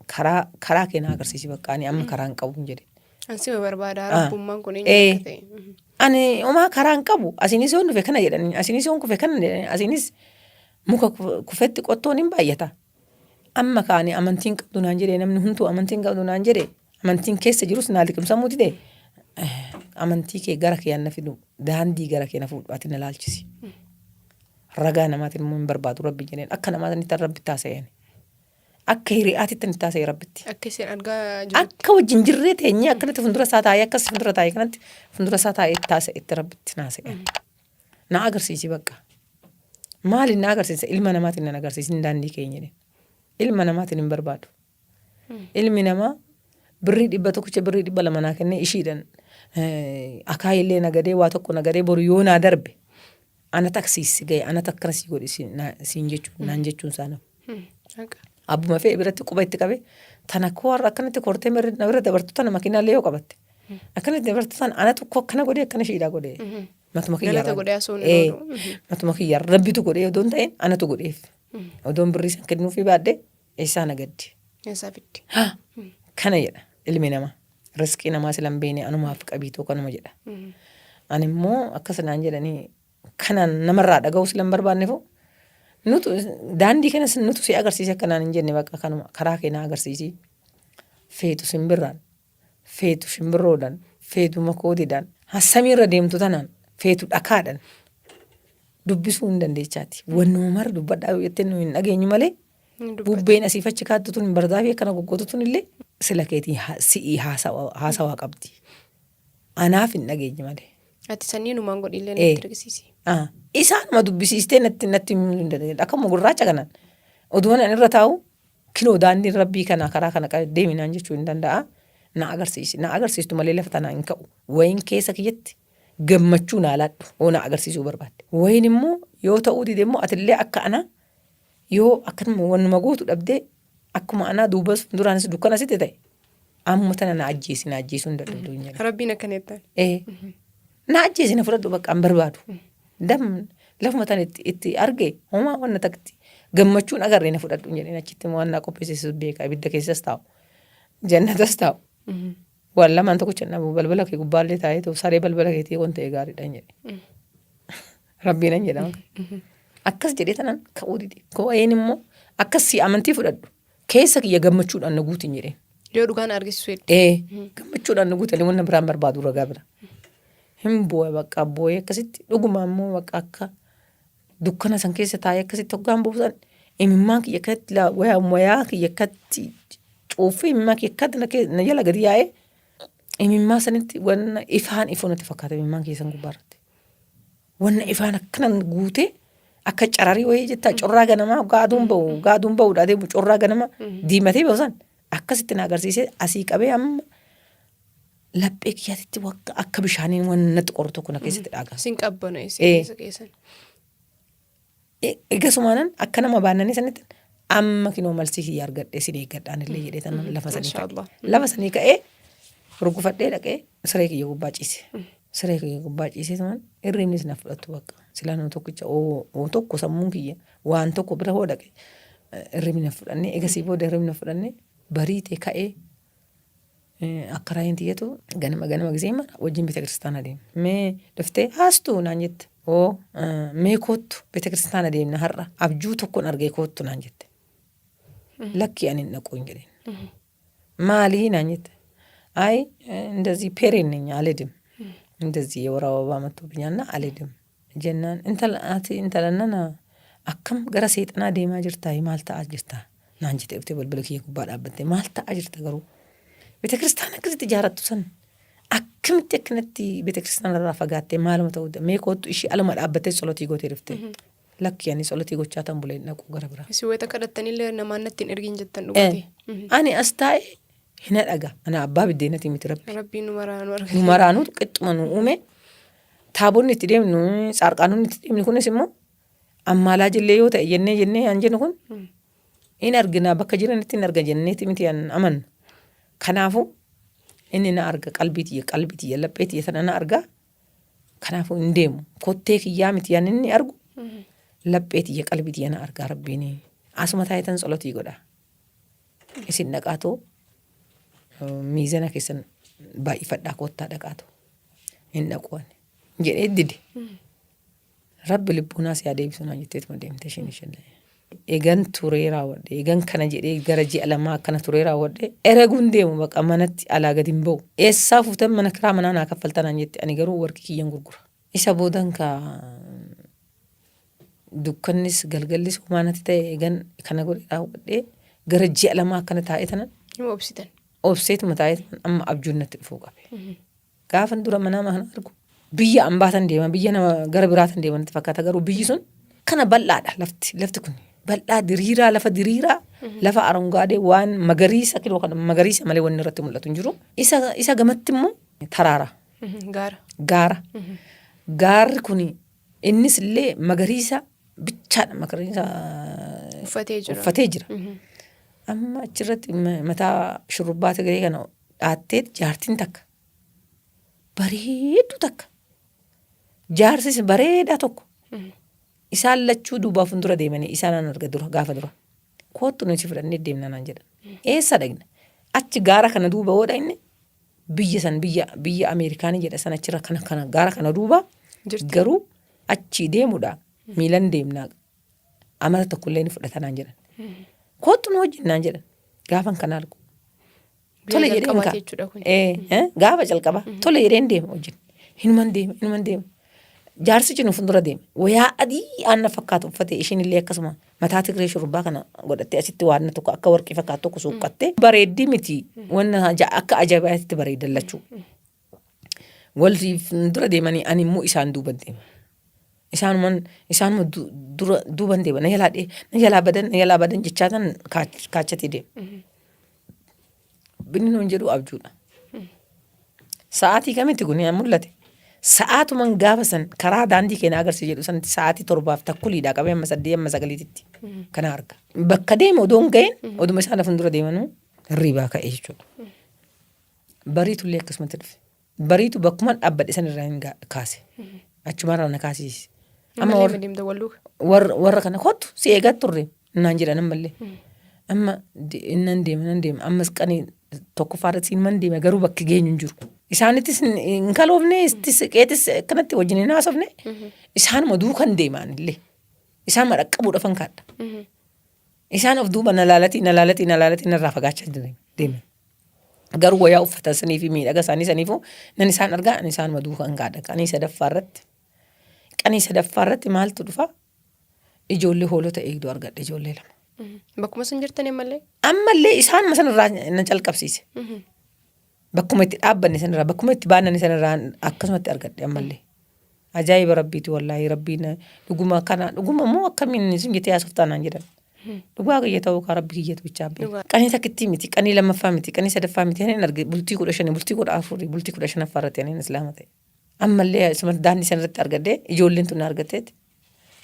karaa kee na agarsiisi, bakka ani amma karaa hin qabu hin jedhin. An sima barbaada, rabbummaan kun eenyu akka ta'e. Ani homaa karaa hin qabu. Asiinis yoon dhufe kana jedhanii, asiinis yoon kufe kana jedhanii, asiinis muka kufetti qottoon hin baay'ata. Amma kaani amantiin qabdu naan jedhee, namni hunduu amantiin qabdu naan jedhee, amantiin keessa jirus naa liqimsamuu dide, amantii kee gara kee na fidu, daandii gara kee na fuudhu, ati na laalchisi. Ragaa namaatiin immoo hin barbaadu Rabbi jedheen, akka namaatiin itti Rabbi taasa'een. Akka hiriyaatitti itti taasa'e Rabbitti. Akka isin argaa jirutti. Akka wajjin jirree teenyee akkanatti fuuldura isaa taa'ee, akkas fuuldura taa'ee, kanatti fuuldura isaa taa'ee taasa'e itti Rabbitti naasa'e. Na agarsiisi bakka. Maaliin na agarsiisa? Ilma namaatiin nan agarsiisin daandii keenya jedheen. Ilma namaatiin hin barbaadu. Ilmi namaa birrii 100, birrii 200 naa kennee, ishiidhaan akaayillee nagadee, waa tokko nagadee, boru yoo naa darbe ana taksiisi ga'e, ana takkana sii godhe siin jechuun naan jechuun isaa nama. Haqa. Abbuma fe'e biratti quba itti qabe, tana koo har'a akkanatti kortee na bira dabartu tana, makiinaallee yoo qabatte akkanatti dabartu tana, anatu koo akkana godhee, akkana ishiidhaa godhee. Matuma kiyyaa Galata godhee asuun hin oolu. Matuma kiyyaa Rabbitu godhee odoon ta'in anatu godheef. Odoon birrii san kennuufii baadhee eessaa na gaddi? Eessaa fiddi? Kana jedha ilmi namaa. Riskii namaa sila hin beekne, anumaaf qabiitoo kanuma jedha. Ani immoo akkas naan jedhanii kana namarraa dhaga'uu sila hin barbaannefu, nutu daandii kanas nutu si agarsiise akka naan hin jenne, bakka kanuma karaa kee na agarsiisi. Feetu simbirraan, feetu shimbirroodhaan, feetu makoodiidhaan, samiirra deemtu tanaan, feetu dhakaadhaan dubbisuu hin dandeechaati. Wannuma mara dubbadhaa yoo jettee nu hin dhageenyu malee, Ni dubbata. bubbeen asiif achi kaattu tun, bardaafii akkana goggootu tun illee sila keetii si'ii haasawaa qabdi. Anaaf hin dhageenye malee. Ati sanniinumaan godhiillee natti argisiisi. Isaanuma dubbisiistee natti himuu hin dandeenye. Akkuma gurraacha kanaan oduu ani irra taa'u, kinoo daandiin Rabbii kana, karaa kana deeminaan jechuu hin danda'a. Na agarsiisi. Na agarsiistu malee lafa tanaa hin ka'u. Wayin keessa kiyyatti Gammachuu naa laadhu hoo na agarsiisuu barbaadde. Wayin immoo yoo ta'uu dide immoo atillee akka anaa yoo akkanuma wannuma gootu dhabdee akkuma anaa duubas fuulduraanis dukkana sitti ta'e amma tana na ajjeesi na ajjeesuu hin dadhabdu hin jedhe. Rabbiin akkana jettan. Ee. Na ajjeesi na fudhadhu bakka hin barbaadu. Dam lafuma tana itti itti arge homaa wanna takti gammachuun agarre na fudhadhu hin jedhin achitti immoo waan naa qopheesse beeka ibidda keessas taa'u jannatas taa'u. Waan lamaan tokkicha hin dhabu balbala kee gubbaallee taa'ee ta'u saree balbala keetii waan ta'e gaariidha hin jedhe. Rabbiin hin jedhama. Akkas jedhee tanan ka'uu dide. Ka'een immoo akkas si amantii fudhadhu keessa kiyya gammachuudhaan na guuti hin jedheen. Yoo dhugaan argisiisu heddu. Ee gammachuudhaan na guuti wanna biraan barbaadu ragaa bira. Hin boo'e bakka boo'ee akkasitti dhuguma immoo bakka akka dukkana san keessa taa'ee akkasitti hoggaan buusan imimmaan kiyya akkatti laa wayaa wayaa kiyya akkatti cuuffee imimmaan kiyya akkatti na kee- na jala gadi yaa'ee imimmaa sanitti wanna ifaan ifuu natti fakkaata imimmaan kiyya san gubbaa irratti. Wanna ifaan akkanan guutee akka cararii wayii jettaa corraa ganamaa hoggaa aduun ba'u hoggaa aduun ba'uudha adeemu corraa ganama diimatee ba'u san akkasitti na agarsiisee asii qabee amma laphee kiyyaatitti wakka akka bishaaniin waan natti qoru tokko na keessatti dhaaga. Sin qabbaneesse Ee. keessa keessan. Egasumaanan akka nama baannanii sanitti amma kinoo malsii kiyya argadhee sin eeggadhaan illee jedhee tanan lafa sanii ka'e. Mashaallah. Lafa sanii ka'ee rugufadhee dhaqee siree kiyya gubbaa ciise. Siree kiyya gubbaa ciisee tuman hirribnis na fudhattu bakka. Silaa nama tokkicha oo oo tokko sammuun kiyya waan tokko bira hoo dhaqe hirribni na fudhannee egasii booda hirribni na fudhannee bariitee ka'ee Akka raayiin tiyyatu ganama ganama gisee mara wajjin beeta kiristaana deemna. Mee dhuftee haastuu naan jette. Oo mee koottu beeta kiristaana deemna har'a abjuu tokkon argee koottu naan jette. Lakkii ani hin dhaqu hin jedheen. Maalii naan jette. አይ እንደዚህ ፔሬን ነኝ አልሄድም፣ እንደዚህ የወር አበባ መጥቶብኛልና አልሄድም jennaan intala ati intala nana akkam gara seexanaa deemaa jirtaa maal ta'aa jirta naan jette dhuftee balbala kiyya gubbaa dhaabbattee maal ta'aa jirta garuu beeta kiristaana akkasitti ijaarattu san akkamitti akkanatti beeta kiristaana irraa fagaattee maaluma ta'uu mee koottu ishii aluma dhaabbattee tsolotii gootee dhufte lakki ani tsolotii gochaa tan bulee dhaquu gara biraa. Isin wayita kadhattanillee namaan natti hin ergin jettan dhugaati. Ani as taa'ee hin dhaga ana abbaa biddeenatii miti rabbi. Rabbiin nu maraanuu argate. Nu maraanuu qixxuma nu uume. Taabonni itti deemnu, tsaarqaanonni itti deemnu kunis immoo ammaalaajillee yoo ta'e jennee jennee an jennu kun in argina bakka jiranitti in arga jenneeti miti an amannu. Kanaafuu inni na arga qalbii tiyya qalbii tiyya laphee tiyya sana na arga. Kanaafuu hin deemu. Kottee kiyyaa miti an inni argu laphee tiyya qalbii tiyya na argaa rabbiin. Asuma taayitan tsolotii godha. Isin dhaqaatoo miizana keessan baay'ifadhaa koottaa dhaqaatoo. Hin dhaqu ani jedhee dide. Rabbi lubbuunaa si haa deebisu naan jetteetuma deemte ishiin isheen. Egan turee raawwadhe egan kana jedhee gara ji'a lamaa akkana turee raawwadhe ereguun deemu baqa manatti alaa gadi hin ba'u. Eessaa fuutan mana kiraa manaa naa kaffalta naan jette ani garuu warqii kiyyan gurgura. Isa boodan ka dukkannis galgallis homaa natti ta'e egan kana godhe raawwadhe gara ji'a lamaa akkana taa'ee tanan Hima obsitan. obseetuma taa'ee tanan amma abjuun natti dhufuu qabe. Gaafan dura manaa kana argu biyya ambaatan deema biyya nama gara biraatan deema natti fakkaata garuu biyyi sun kana bal'aadha lafti lafti kun bal'aa diriiraa lafa diriiraa lafa arongaadee waan magariisa kiloo kana magariisa malee wanni irratti mul'atu hin jiru. Isa isa gamatti immoo taraara Gaara. gaara gaarri kun innis illee magariisa bichaadha magariisa Uffatee jira. uffatee jira. Amma achirratti mataa shurrubbaa Tigree kana dhaattee jaartiin takka bareedduu takka jaarsis bareedaa tokko isaan lachuu duubaa fuuldura deemanii isaan arga dura gaafa dura koottu nuti fudhannee deemna naan jedhan. Eessa dhaqna? Achi gaara kana duuba yoo dhaqne biyya san biyya biyya Ameerikaanii jedha san achirra kana kana gaara kana duuba Jirti. garuu achii deemudha miilan deemnaa amala tokkollee ni fudhata naan jedhan. Koottu nu wajjin naan jedhan gaafan kana argu. Biyya Tole jedheen jalqabaati kaa. jechuudha kun. Ee, eh, gaafa jalqaba tole jedheen deema wajjin. Hinuman deema hinuman deema. Jaarsichi nu fuuldura deema. Wayaa adii aanna fakkaatu uffate ishiin illee akkasuma mataa tigree shurrubbaa kana godhattee asitti waan tokko akka warqii fakkaatu tokko suuqqattee bareeddii miti wanna akka ajaa'ibaatti bareedan lachuu. Wal dura deemanii ani immoo isaan duuban deema. Isaanuman isaanuma dura duuban deema na jalaa dhee na jalaa badan na jalaa badan jechaa tan kaachatee deema. Binni nuun jedhu abjuudha. Sa'aatii kamitti kun mul'ate? Sa'aatuman gaafa san karaa daandii keenya agarsiisa jedhu sanatti sa'aatii torbaaf takkuliidhaa qabee amma saddeet amma sagaliititti kana arga. Bakka deeme odoo hin gahin oduma isaan lafan dura deemanuu hirriibaa ka'e jechuudha. Bariitullee akkasumatti dhufe. Bariitu bakkuman dhaabbadhe san irraa hin kaase. Achumarraa na kaasiise. Amma warra deemta wal duuka. Warra kana kottu si eegaa turre naan jedhan ammallee. Amma nan deema nan deema ammas qanii tokkoffaa irratti siin deema garuu bakki geenyu hin jiru. Isaanittis hin kaloofne ittis qeetis akkanatti wajjin hin haasofne isaanuma duukan deemaan illee. Isaan dhaqqabuudhaaf kan kaadha. Isaan of duuba na laalatii na laalatii na laalatii narraa fagaachaa deeman. Garuu wayaa uffatan sanii fi miidhaga isaanii saniifuu nan isaan argaa ani isaanuma duukan kaadha. Qanii sadaffaa irratti qanii sadaffaa irratti maaltu dhufa? Ijoollee hoolota eegduu argadhe ijoollee lama. Bakkuma sun jirtanii ammallee? Ammallee isaanuma sanarraa na calqabsiise. Bakkuma itti dhaabbanne sanarraa bakkuma itti baannanne sanarraa akkasumatti argadhe ammallee. Ajaa'iba rabbiiti wallaahi rabbiin dhuguma kana dhuguma immoo akkamiin isin jettee haasoftaa naan jedhan. Dhugaa kiyya ta'uu kaa rabbi kiyyatu bichaa beeka. Dhugaa. Qanii takkittii miti qanii lammaffaa miti qanii sadaffaa miti ani arge bultii 15 bultii 14 bultii 15ffaa irratti ani islaama ta'e. Ammallee isuma daandii sana irratti argadhee ijoolleen tun na argatteeti.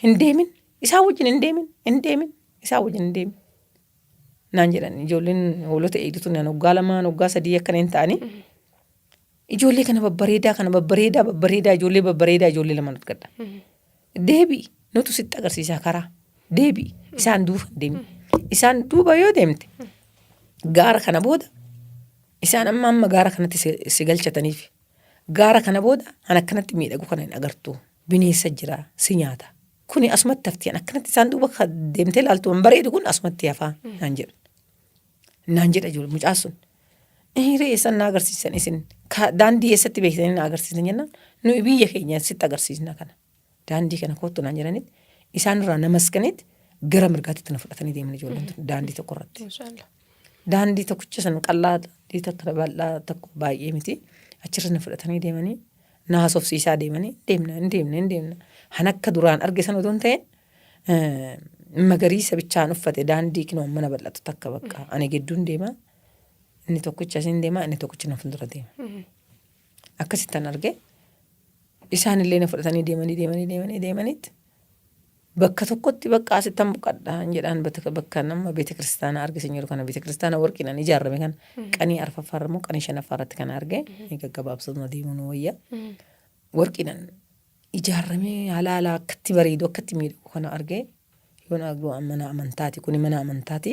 Hin deemin isaan wajjin hin deemin hin deemin isaan wajjin hin deemin. Naan jedhan ijoolleen hoolota eegdu tun waggaa lamaan waggaa sadii akkana hin ta'anii. Ijoollee kana babbareedaa kana babbareedaa babbareedaa ijoollee babbareedaa ijoollee lamaan argadha. Deebi'i nutu sitti agarsiisaa karaa. Deebi'i isaan duuba hin deemin. Isaan duuba yoo deemte gaara kana booda isaan amma amma gaara kanatti si galchataniif gaara kana booda an akkanatti miidhagu kana hin agartu. Bineensa jira si nyaata. Kuni asumatti hafti an akkanatti isaan duuba deemtee ilaaltu an bareedu kun asumatti hafaa naan jedhan. Naan jedha ijoollee mucaan sun. Hiree eessan na agarsiisan isin daandii eessatti beektanii na agarsiisan jennaan nuyi biyya keenya sitti agarsiisna kana. Daandii kana kottu naan jedhanitti isaan irraa na maskanitti gara mirgaatti na fudhatanii deeman ijoolleen tun daandii tokko irratti. Mashallah. Daandii tokkicha san qal'aa daandii takka bal'aa tokko baay'ee miti achirra na fudhatanii deemanii na haasofsiisaa deemanii deemna hin deemna hin deemna. Han akka duraan arge sana otoo hin ta'in magariisa bichaan uffate daandii kinoo mana bal'atu takka bakka ani gidduun deema inni tokkicha asiin deema inni tokkicha na fuuldura deema. Akkasittan arge isaan illee na fudhatanii deemanii deemanii deemanii deemanitti bakka tokkotti bakka asittan boqadha jedhaan bakka nama beeta kiristaanaa arge sin jedhu kana beeta kiristaanaa warqiidhaan ijaarame kana qanii arfaffaarra immoo qanii shanaffaarratti kana arge gaggabaabsatuma deemuu nu wayya warqiidhaan ijaarramee halaala akkatti bareedu akkatti miidhagu kana argee yoon argu mana amantaati kuni mana amantaati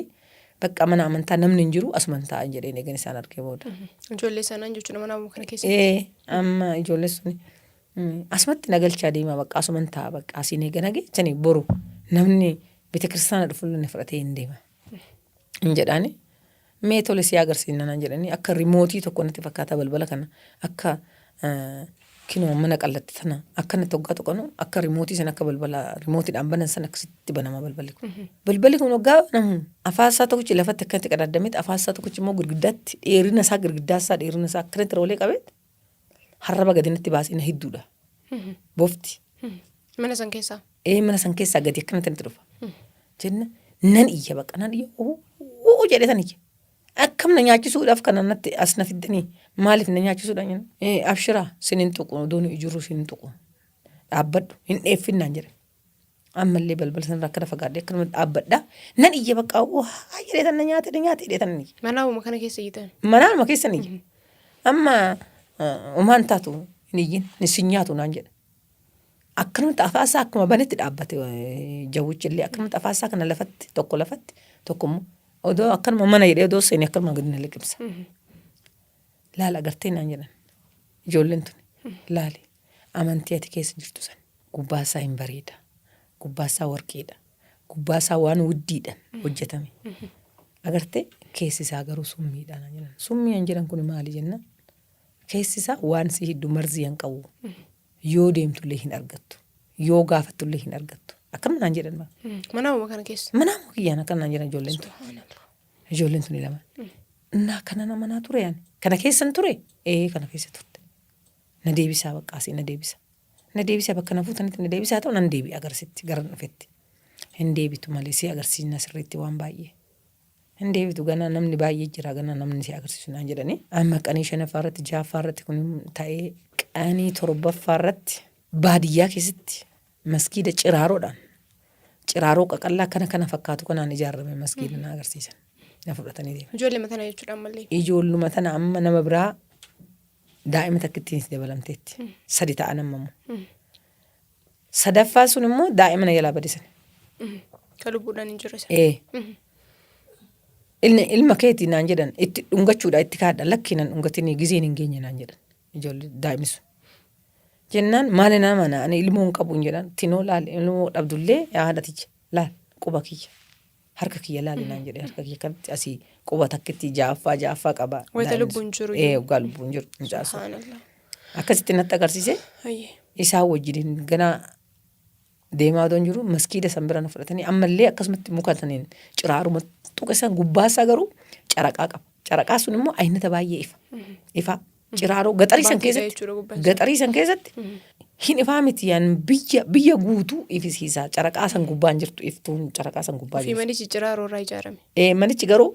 bakka mana amantaa namni hin jiru asuman taa'an jedheen eegan isaan argee booda. Ijoollee sanaan jechuudha mana kana keessa. Ee amma ijoollee suni asumatti na galchaa deemaa bakka asuman taa'a bakka asiin eegan hageechanii boru namni beeta kiristaana dhufullee na fudhatee hin deema. Hin jedhaani mee tole si agarsiisna naan jedhanii akka rimootii tokko natti fakkaata balbala kana akka kinoo mana qallatti tana akkanatti hoggaa tuqanu akka rimootii sana akka balbala rimootiidhaan banan sana akkasitti banama balballi kun. Balballi kun hoggaa banamu afaan isaa tokkichi lafatti akkanatti qadaadameet afaan isaa tokkichi immoo girgiddaatti dheerina isaa girgiddaa isaa dheerina isaa akkanatti roolee qabeet harraba gadi natti baasee na hidduudha. Bofti. Mana san keessaa. Ee mana san keessaa gadi akkanatti natti dhufa. Jenna nan iyya baqa nan iyya uu jedhee san iyya. Akkam na nyaachisuudhaaf kana natti as na fiddanii maaliif na nyaachisuudhaan jenna. Ee abshiraa sin hin tuqu odoo nu ijurru sin hin tuqu. Dhaabbadhu hin dheeffin naan jedhe. Ammallee balbala sanarraa akkana fagaadhee akkanuma dhaabbadha. Nan iyya bakka waa jedhee tan na nyaate na nyaate jedhee tan iyya. Manauma kana keessa iyyitan. Manaanuma keessan iyya. Amma homaan taatu hin iyyin sin nyaatu naan jedha. Akkanumatti afaan isaa akkuma banetti dhaabbate jawwichi illee akkanumatti afaan isaa kana lafatti tokko lafatti tokko immoo odoo akkanuma mana jedhee odoo seene akkanuma gadi na liqimsa. Laala agartee naan jedhan ijoolleen tuni laali amantii ati keessa jirtu san gubbaa isaa hin bareeda gubbaa isaa warqiidha gubbaa isaa waan wuddiidhaan hojjetame agartee keessi isaa garuu summiidha naan jedhan summii an jedhan kun maali jennaan keessi isaa waan si hiddu marzii hin qabu yoo deemtullee hin argattu yoo gaafattullee hin argattu akkam naan jedhan bara. Manauma kana keessa. Manaama kiyyaan akkam naan jedhan ijoolleen tun. Subhaanallah. Ijoolleen tuni lamaan. Innaa kana na manaa ture ani. Kana keessan ture? Ee kana keessa turte. Na deebisaa bakka asii na deebisa. Na deebisaa bakka na fuutanitti na deebisaa ta'u nan deebi'a garasitti gara dhufetti. Hin deebitu malee si agarsiisna sirriitti waan baay'ee. Hin deebitu ganaa namni baay'ee jira ganaa namni si agarsiisu naan jedhanii. Amma qanii shanaffaa irratti ja'affaa irratti kun ta'ee Qanii torbaffaa irratti baadiyyaa keessatti maskiida ciraaroodhaan ciraaroo qaqallaa kana kana fakkaatu kanaan ijaarame maskiida na agarsiisan. Na fudhatanii deeman. Ijoollema tana jechuudha ammallee. Ijoolluma tana amma nama biraa daa'ima takkittiin itti dabalamteetti. Sadi ta'an amma immoo. Sadaffaa sun immoo daa'ima na jalaa badisan. Ka lubbuudhaan hin jirre sana. Ee. Ilma keeti naan jedhan itti dhungachuudha itti kaadha lakki nan dhungatinii gizeen hin geenye naan jedhan ijoollee daa'imni sun. Jennaan maali naa mana ani ilmoo hin qabu hin jedhan tinoo laal ilmoo dhabdullee yaa haadha tiyya laal quba kiyya harka kiyya laali naan jedhe harka kiyya kanatti asii quba takkitti ja'affaa ja'affaa qaba. Wayita daa'imni lubbuun sun. jiru Ee iyyuu. waggaa lubbuun jiru mucaa sun. Subhaanallah. Akkasitti natti agarsiise Hayyee. isaan wajjiniin ganaa deemaa odoon jiru maskiida san bira na fudhatanii ammallee akkasumatti muka saniin ciraaruma tuqa san gubbaa isaa garuu caraqaa qaba. Caraqaa sun immoo aynata baay'ee ifa. Ifaa. Ciraaroo gaxarii san Baatiidha keessatti jechuudha gubbaan isaa. gaxarii san keessatti hin ifaa miti yaan biyya biyya guutuu ifisiisa. Caraqaa san gubbaan jirtu iftuun caraqaa san gubbaa Ofii jirtu. manichi ciraaroo irraa ijaarame. Ee manichi garuu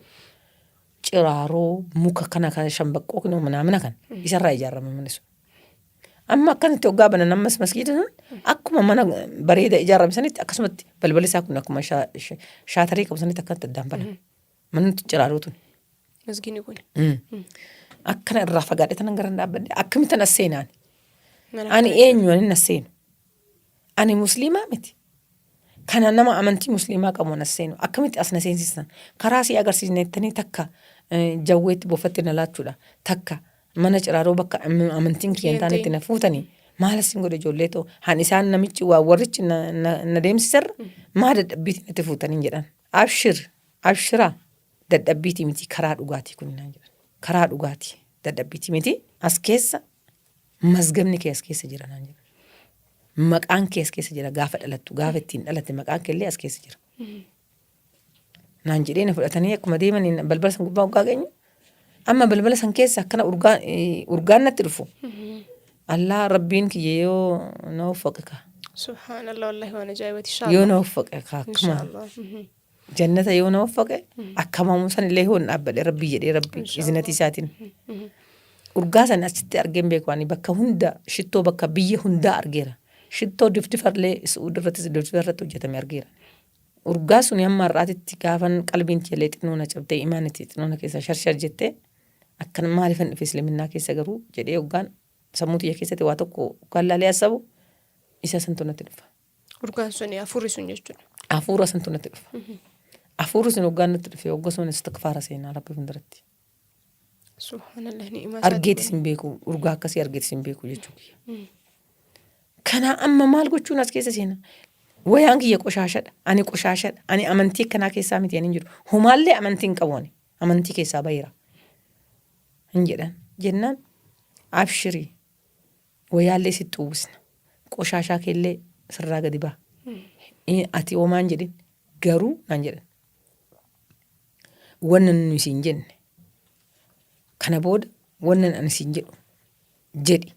ciraaroo muka kana kan shambaqqoo kinoo manaamina kan isarraa ijaarame manni sun. Amma akkanatti hoggaa banan ammas masgiida sun akkuma mana bareeda ijaarame sanitti akkasumatti balballi isaa kun akkuma shaatarii qabu sanitti akkanatti addaan banan. Manni ciraaroo tun. Masgiidni kun. Akkana irraa fagaadhe tanan garan dhaabbadhe akkamittan as seenaan. Mana Ani akkana eenyu ani as seenu. Ani musliimaa miti. Kana nama amantii musliimaa qabu as seenu. Akkamitti as na seensistan? Karaa si agarsiisne jettanii takka jawweetti bofatti na laachuudha. Takka mana ciraaroo bakka amantiin kiyya hin taanetti na fuutanii maal asin godhe ijoollee too han isaan namichi waa warrichi na, na, na deemsisarra maa dadhabbiitii natti fuutanii jedhan. Abshir abshiraa dadhabbiitii miti karaa dhugaatii kun naan jedhan. Karaa dhugaatii dadhabbiitii miti as keessa mazgabni kee as keessa jira naan jedhan. Maqaan kee as keessa jira gaafa dhalattu gaafa ittiin dhalatte maqaan kee illee as keessa jira. Naan jedhee na fudhatanii akkuma deemaniin balbala san gubbaa hoggaa geenyu amma balbala san keessa akkana urgaan urgaan natti dhufu. Allaa rabbiin kiyya yoo na waffaqe kaa. Subhaanallah wallahi waan ajaa'ibati Yoo inshallah. na waffaqe kaa akkuma Inshallah. Mhm. jannata yoo na waffaqe akkamamu san illee yoo hin dhaabbadhe rabbii jedhee rabbi iznatii isaatiin. Urgaa san achitti argeen beeku ani bakka hunda shittoo bakka biyya hundaa argeera. Shittoo difdifarlee Su'uud irrattis difdifarratti hojjetame argeera. Urgaa suni hamma har'aatitti gaafan qalbiin tiyallee xinnoo na cabdee imaanni tiyya xinnoo na keessaa sharshar jettee akkan maalifan dhufe isliminnaa keessa garuu jedhee hoggaan sammuu tiyya keessatti waa tokko hoggaan laalee assabu isa santu natti dhufa. Urgaan suni hafuurri sun jechuudha. Hafuura santu natti dhufa. Hafuurri sun hoggaan natti dhufe hogga sun istikfaara seenaa rabbi fuulduratti. Subhaanallah ni'imaa isaati Argeetis kun. hin beeku urgaa akkasii argeetis hin beeku jechuu kiyya. Kanaa amma maal gochuun as keessa seena? Wayaan kiyya qoshaashadha. Ani qoshaashadha. Ani amantii akkanaa keessaa miti ani hin jiru. Homaallee amantii hin qabu ani. Amantii keessaa baheera. Hin jedhan. Jennaan abshirii wayaallee sitti uwwisna. Qoshaashaa keellee sirraa gadi ba'a. Ati homaan jedhin garuu naan jedhan. Wanna nuyi siin jenne kana booda wannan ani siin jedhu jedhi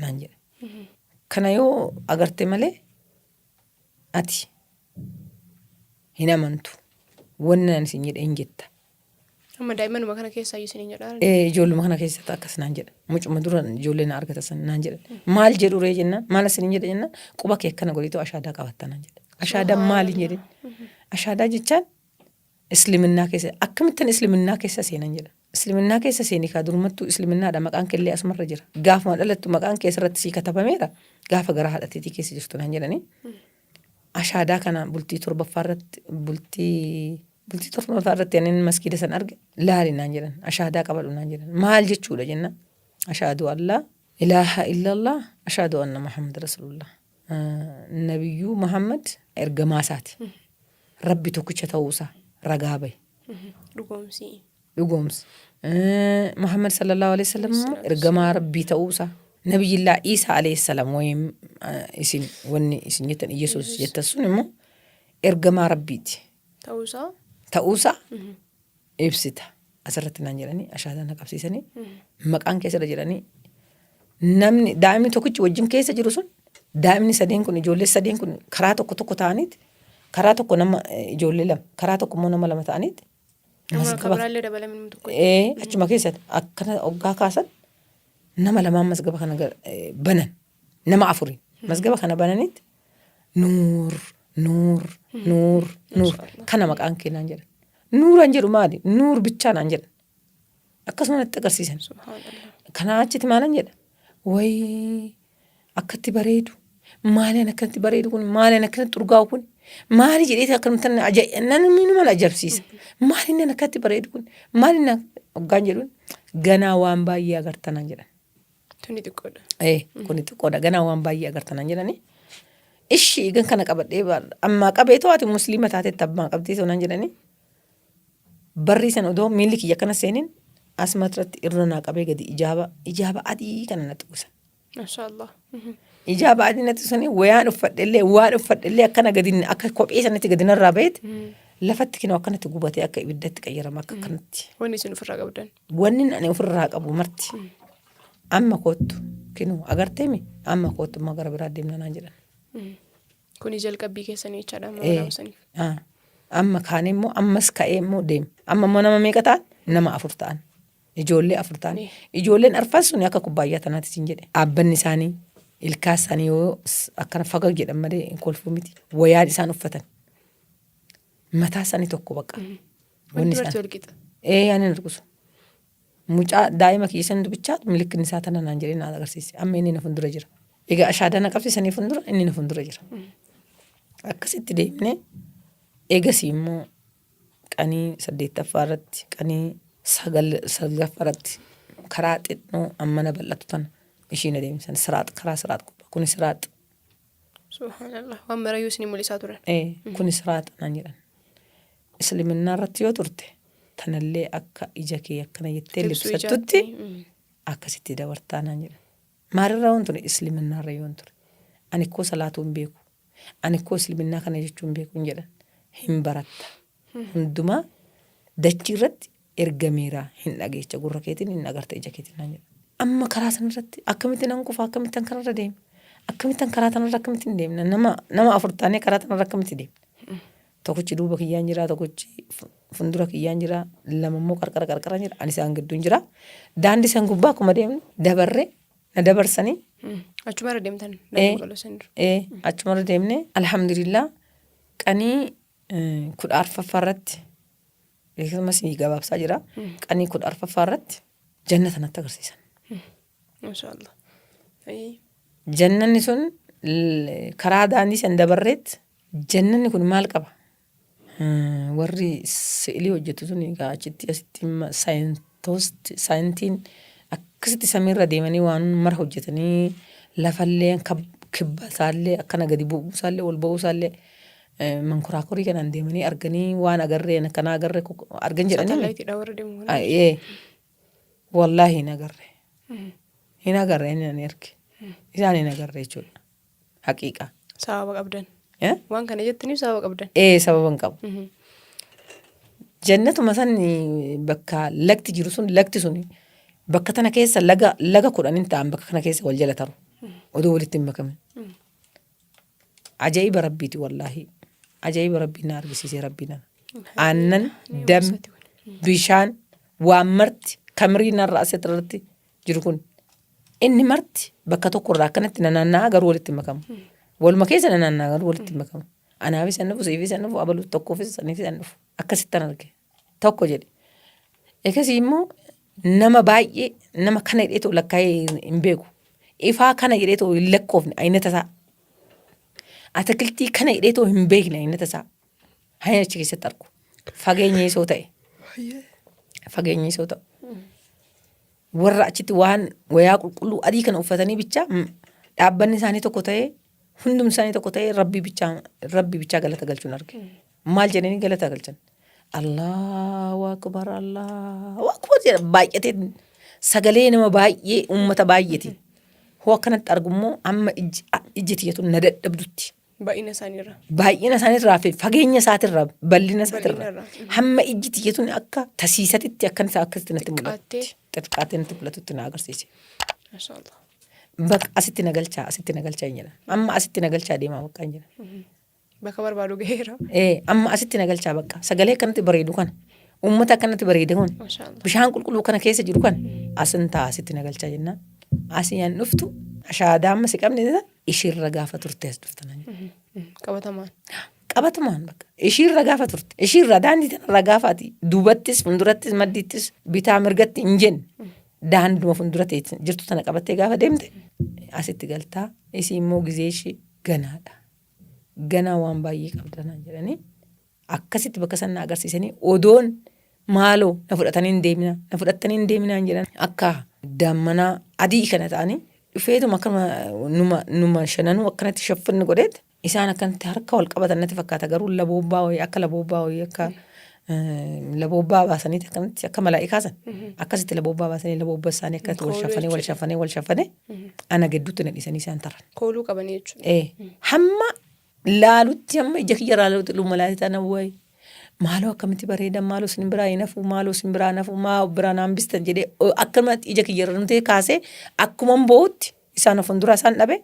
naan jedhe. Kana yoo agarte malee ati hin amantu. Wannan ani siin jedhe hin jetta. Amma daa'immanuma kana keessaa iyyuu isiniin jedhaa. Ee, ijoolluma kana keessatti akkas naan jedha. Mucuma dura ijoollee na argata san naan jedha. Maal jedhu ree jennaan maal asiniin jedha jennaan quba kee akkana godhiitoo ashaadaa qabatta naan jedha. Ashaadaan maali jedhin. Ashaadaa jechaan isliminnaa keessa akkamittan isliminnaa keessa seenan jedha. Isliminnaa keessa seeni kaa durumattuu islaminaadha maqaan keellee asumarra jira. Gaafuma dhalattu maqaan kee asirratti sii katabameera gaafa garaa haadha teetii keessa jirtu naan jedhanii. Ashaadaa kana bultii torbaffaa irratti bultii bultii torbaffaa irratti anin maskiida san arge laali naan jedhan ashaadaa qabadhu naan jedhan maal jechuudha jenna ashaadu allaa ilaaha illallah ashaadu anna muhammad rasulullah nabiyyuu muhammad ergamaa isaati rabbi tokkicha ta'uusaa ragaa bahe Dhugoomsi. Dhugoomsa. Muhammad sallallahu alaihi wasallam immoo ergamaa Rabbii ta'uusaa. Nabiyyillaa Iisaa alayhi salaam wayim isin wanni isin jettan Iyyasuus jettan sun immoo ergamaa Rabbiiti. Ta'uusaa. Ta'uusaa ibsita. Asirratti naan jedhanii ashaadaa na qabsiisanii maqaan keessa irra jedhanii namni daa'imni tokkichi wajjin keessa jiru sun daa'imni sadeen kun ijoollee sadeen kun karaa tokko tokko ta'aniiti karaa tokko nama ijoollee lama karaa tokko immoo nama lama ta'aniiti Nama Mazgaba. kabiraallee dabalame namni tokko. Ee, achuma keessatti akkana hoggaa kaasan Nama lamaan masgaba kana banan. Nama afuri. Masgaba kana bananitti nuur nuur nuur nuur kana maqaan kee naan jedhan. Nuuran jedhu maali? Nuur bichaa naan jedhan. Akkasuma natti agarsiisan. Subhaanallah. Kanaa achitti maalan jedha? Wayii akkatti bareedu. Maaliin akkanatti bareedu kun? Maaliin akkanatti urgaa'u kun? Maali jedhee akkanatti namni nama ajaa'ibsiisa. Maaliin nan akkatti bareedu kun? Maaliin nan hoggaan jedhuun ganaa waan baay'ee agarta naan jedhan. Tuni xiqqoodha. Ee kuni xiqqoodha ganaa waan baay'ee agarta naan jedhani. Ishii egan kana qabadhee ammaa qabee too ati musliima taatetti ammaa qabdee too naan jedhani. Barrii sana odoo miilli kiyya akkana seenin asuma irratti irra naa qabee gadi ijaaba ijaaba adii kana natti uwwisan. Mashaallah. Ijaaba adii natti uwwisanii wayaan uffadhellee waan uffadhellee akkana gadi akka kophee sanatti gadi narraa baheet lafatti kinoo akkanatti gubatee akka ibiddatti qayyarama akka akkanatti. Wanni isin ofirraa qabdan. Wanni ani ofirraa qabu marti amma koottu kinoo agarteemi amma koottu amma gara biraa deemna naan jedhan. Kuni jalqabbii keessanii jechaadha amma Ee. waraabsaniif. Ah. Amma kaanee immoo ammas ka'ee immoo deema. Amma immoo nama meeqa ta'an? Nama afur ta'an. Ijoollee afur ta'an. Ee. Ijoolleen arfan sun akka kubbaayyaa tanaati siin jedhe. Dhaabbanni isaanii ilkaa isaanii yoo akkana fagag jedhan malee hin kolfuu miti. Wayaan isaan uffatan. Mataa isaanii tokko bakka. Wanti Wanni marti isaan. wal qixa. Ee ani hin argusu. Mucaa daa'ima kiyya san bichaatu milikkinni isaa tana naan jedhee na agarsiise. Amma inni na fuuldura jira. Egaa ashaadaa na qabsiisanii fuuldura inni na fuuldura jira. Akkasitti deemnee eegasii immoo qanii saddeettaffaa irratti qanii saglaffaa irratti karaa xinnoo ammana bal'atu tana ishiin adeemsan siraax karaa siraax gubbaa kuni siraax Subhaanallah. Waan marayyuu isinii mul'isaa turan. Ee, kuni siraaxa naan jedhan. Isliminaa irratti yoo turte tanallee akka ija kee akkana jettee Libsuu libsattutti ijaatti. Akkasitti dabartaa naan jedhan. Maalirra yoon ture? Isliminnaarra yoon ture. Ani koo salaatuu hin beeku. Ani koo isliminaa kana jechuu hin beeku hin jedhan. Hin baratta. Hundumaa dachii irratti ergameera hin dhageecha gurra keetiin hin agarta ija keetiin naan jedhan. Amma karaa sanarratti akkamitti nan kufa akkamittan kanarra deema akkamittan karaa tanarra akkamittiin deemna nama nama afur taanee karaa tanarra akkamitti deemna. Tokkichi duuba kiyyaan jira tokkichi fundura kiyyaan jira lama immoo qarqara qarqara jira ani isaan gidduun jira. Daandii san gubbaa akkuma deemnu dabarree na dabarsanii Achumarra deemtan daandii qal'oo sanirra. Ee achumarra deemne alhamdulillah qanii 14ffaa irratti beeksisa isinii gabaabsaa jira. Qanii 14ffaa irratti jannata natti agarsiisan. Mashallah. Ayii. Jannanni sun karaa daandii san dabarreetti jannanni kun maal qaba? Warri si'ilii hojjetu sun egaa achitti asitti saayintiin akkasitti samiirra deemanii waan mara hojjetanii lafallee kibba isaallee akkana gadi bu'uu isaallee ol ba'uu isaallee mankoraakorii kanaan deemanii arganii waan agarreen akkanaa agarree argan jedhanii. Saatalaayitiidhaan warra deemu kana. Ee wallaahi hin agarre. Hin agarre inni ani arge. Isaan hin agarre jechuudha. Haqiiqa. Sababa qabdan. Eh? Waan kana jettaniif sababa qabdan. Ee sababa hin qabu. Jannatuma san bakka lagti jiru sun lagti sun bakka tana keessa laga laga 10 hin ta'an bakka kana keessa wal jala taru. Odoo walitti hin makamin. Ajaa'iba rabbiiti wallaahi. Ajaa'iba rabbii na argisiisee rabbii nana. Aannan, dammi, bishaan, waan marti kamirii narra asitti irratti jiru kun inni marti bakka tokko irraa akkanatti na naanna'aa garuu walitti hin makamu. Waluma keessa na naanna'aa garuu walitti hin makamu. Anaafis hin dhufu, siifis hin dhufu, abaluu tokkoofis saniifis hin dhufu. Akkasittan arge. Tokko jedhe. Egasii immoo nama baay'ee nama kana jedhee lakkaa'ee hin beeku. Ifaa kana jedhee too hin lakkoofne aynata isaa. Atakiltii kana jedhee too hin beekne aynata isaa. Hayin achi keessatti argu. Fageenya isoo ta'e. Fageenya isoo ta'u. Warra achitti waan wayaa qulqulluu adii kana uffatanii bichaa dhaabbanni isaanii tokko ta'ee hundumti isaanii tokko ta'ee rabbii bichaa rabbii bichaa galata galchuun arge. Maal jedhanii galata galchan? Allahu akbar Allahu akbar jedha baay'atee sagalee nama baay'ee uummata baay'eeti. Hoo akkanatti argu immoo amma ijji ijji tiyyatu na dadhabdutti. Baay'ina isaaniirra. Baay'ina isaaniirraa fi fageenya isaatirraa bal'ina isaatirraa Bal'inarraa. hamma ijji tiyyatuun akka tasiisatitti akkan isaa akkasitti natti mul'atu. Xiqqaattee. Xiqqaattee natti mul'atutti na agarsiise. Mashallah. Bakka asitti na galchaa asitti na galchaa hin jedhan. Amma asitti na galchaa deemaa bakka hin jedhan. Bakka barbaadu gaheera. Ee amma asitti na galchaa bakka sagalee akkanatti bareedu kana uummata akkanatti bareede kun Mashallah. bishaan qulqulluu kana keessa jiru kana asin ta'a asitti na galchaa jennaan. Asii an dhuftu shahaadaa amma si qabne sana ishiirra gaafa turte as dhufta naan jedhe. Qabatamaan. Qabatamaan bakka ishiirra gaafa turte ishiirra daandii tanarra gaafa ati duubattis fuuldurattis maddiittis bitaa mirgatti hin jenne daanduma fuuldura teessi jirtu tana qabattee gaafa deemte asitti galtaa isii immoo gizee ishii ganaadha. Ganaa waan baay'ee qabda naan jedhanii akkasitti bakka san na agarsiisanii odoon maaloo na fudhatanii hin deemina na fudhattanii hin deeminaan jedhan akka daammanaa adii kana ta'anii dhufeetuma akkuma numa numa shananuu akkanatti shaffanni godheet isaan akkanatti harka wal qabatan natti fakkaata garuu laboobbaa wayii akka laboobbaa wayii akka laboobbaa baasaniiti akkanatti akka malaa'ikaa san akkasitti laboobbaa baasanii laboobbaa isaanii akkanatti wal Kooluu shaffanee wal jechuudha. shaffanee wal shaffanee ana gidduutti na dhiisanii isaan taran. Kooluu qabanii jechuudha. Ee, hamma laalutti hamma ija kiyya irraa laalutti malaa'ikaa tana wayi maaloo akkamitti bareedan maaloo isin biraa hin hafu maaloo isin biraa hin hafu maa of biraa naan bistan jedhee akkanumatti ija kiyya irra nuti kaasee akkuman boo'utti isaan of fuuldura isaan dhabe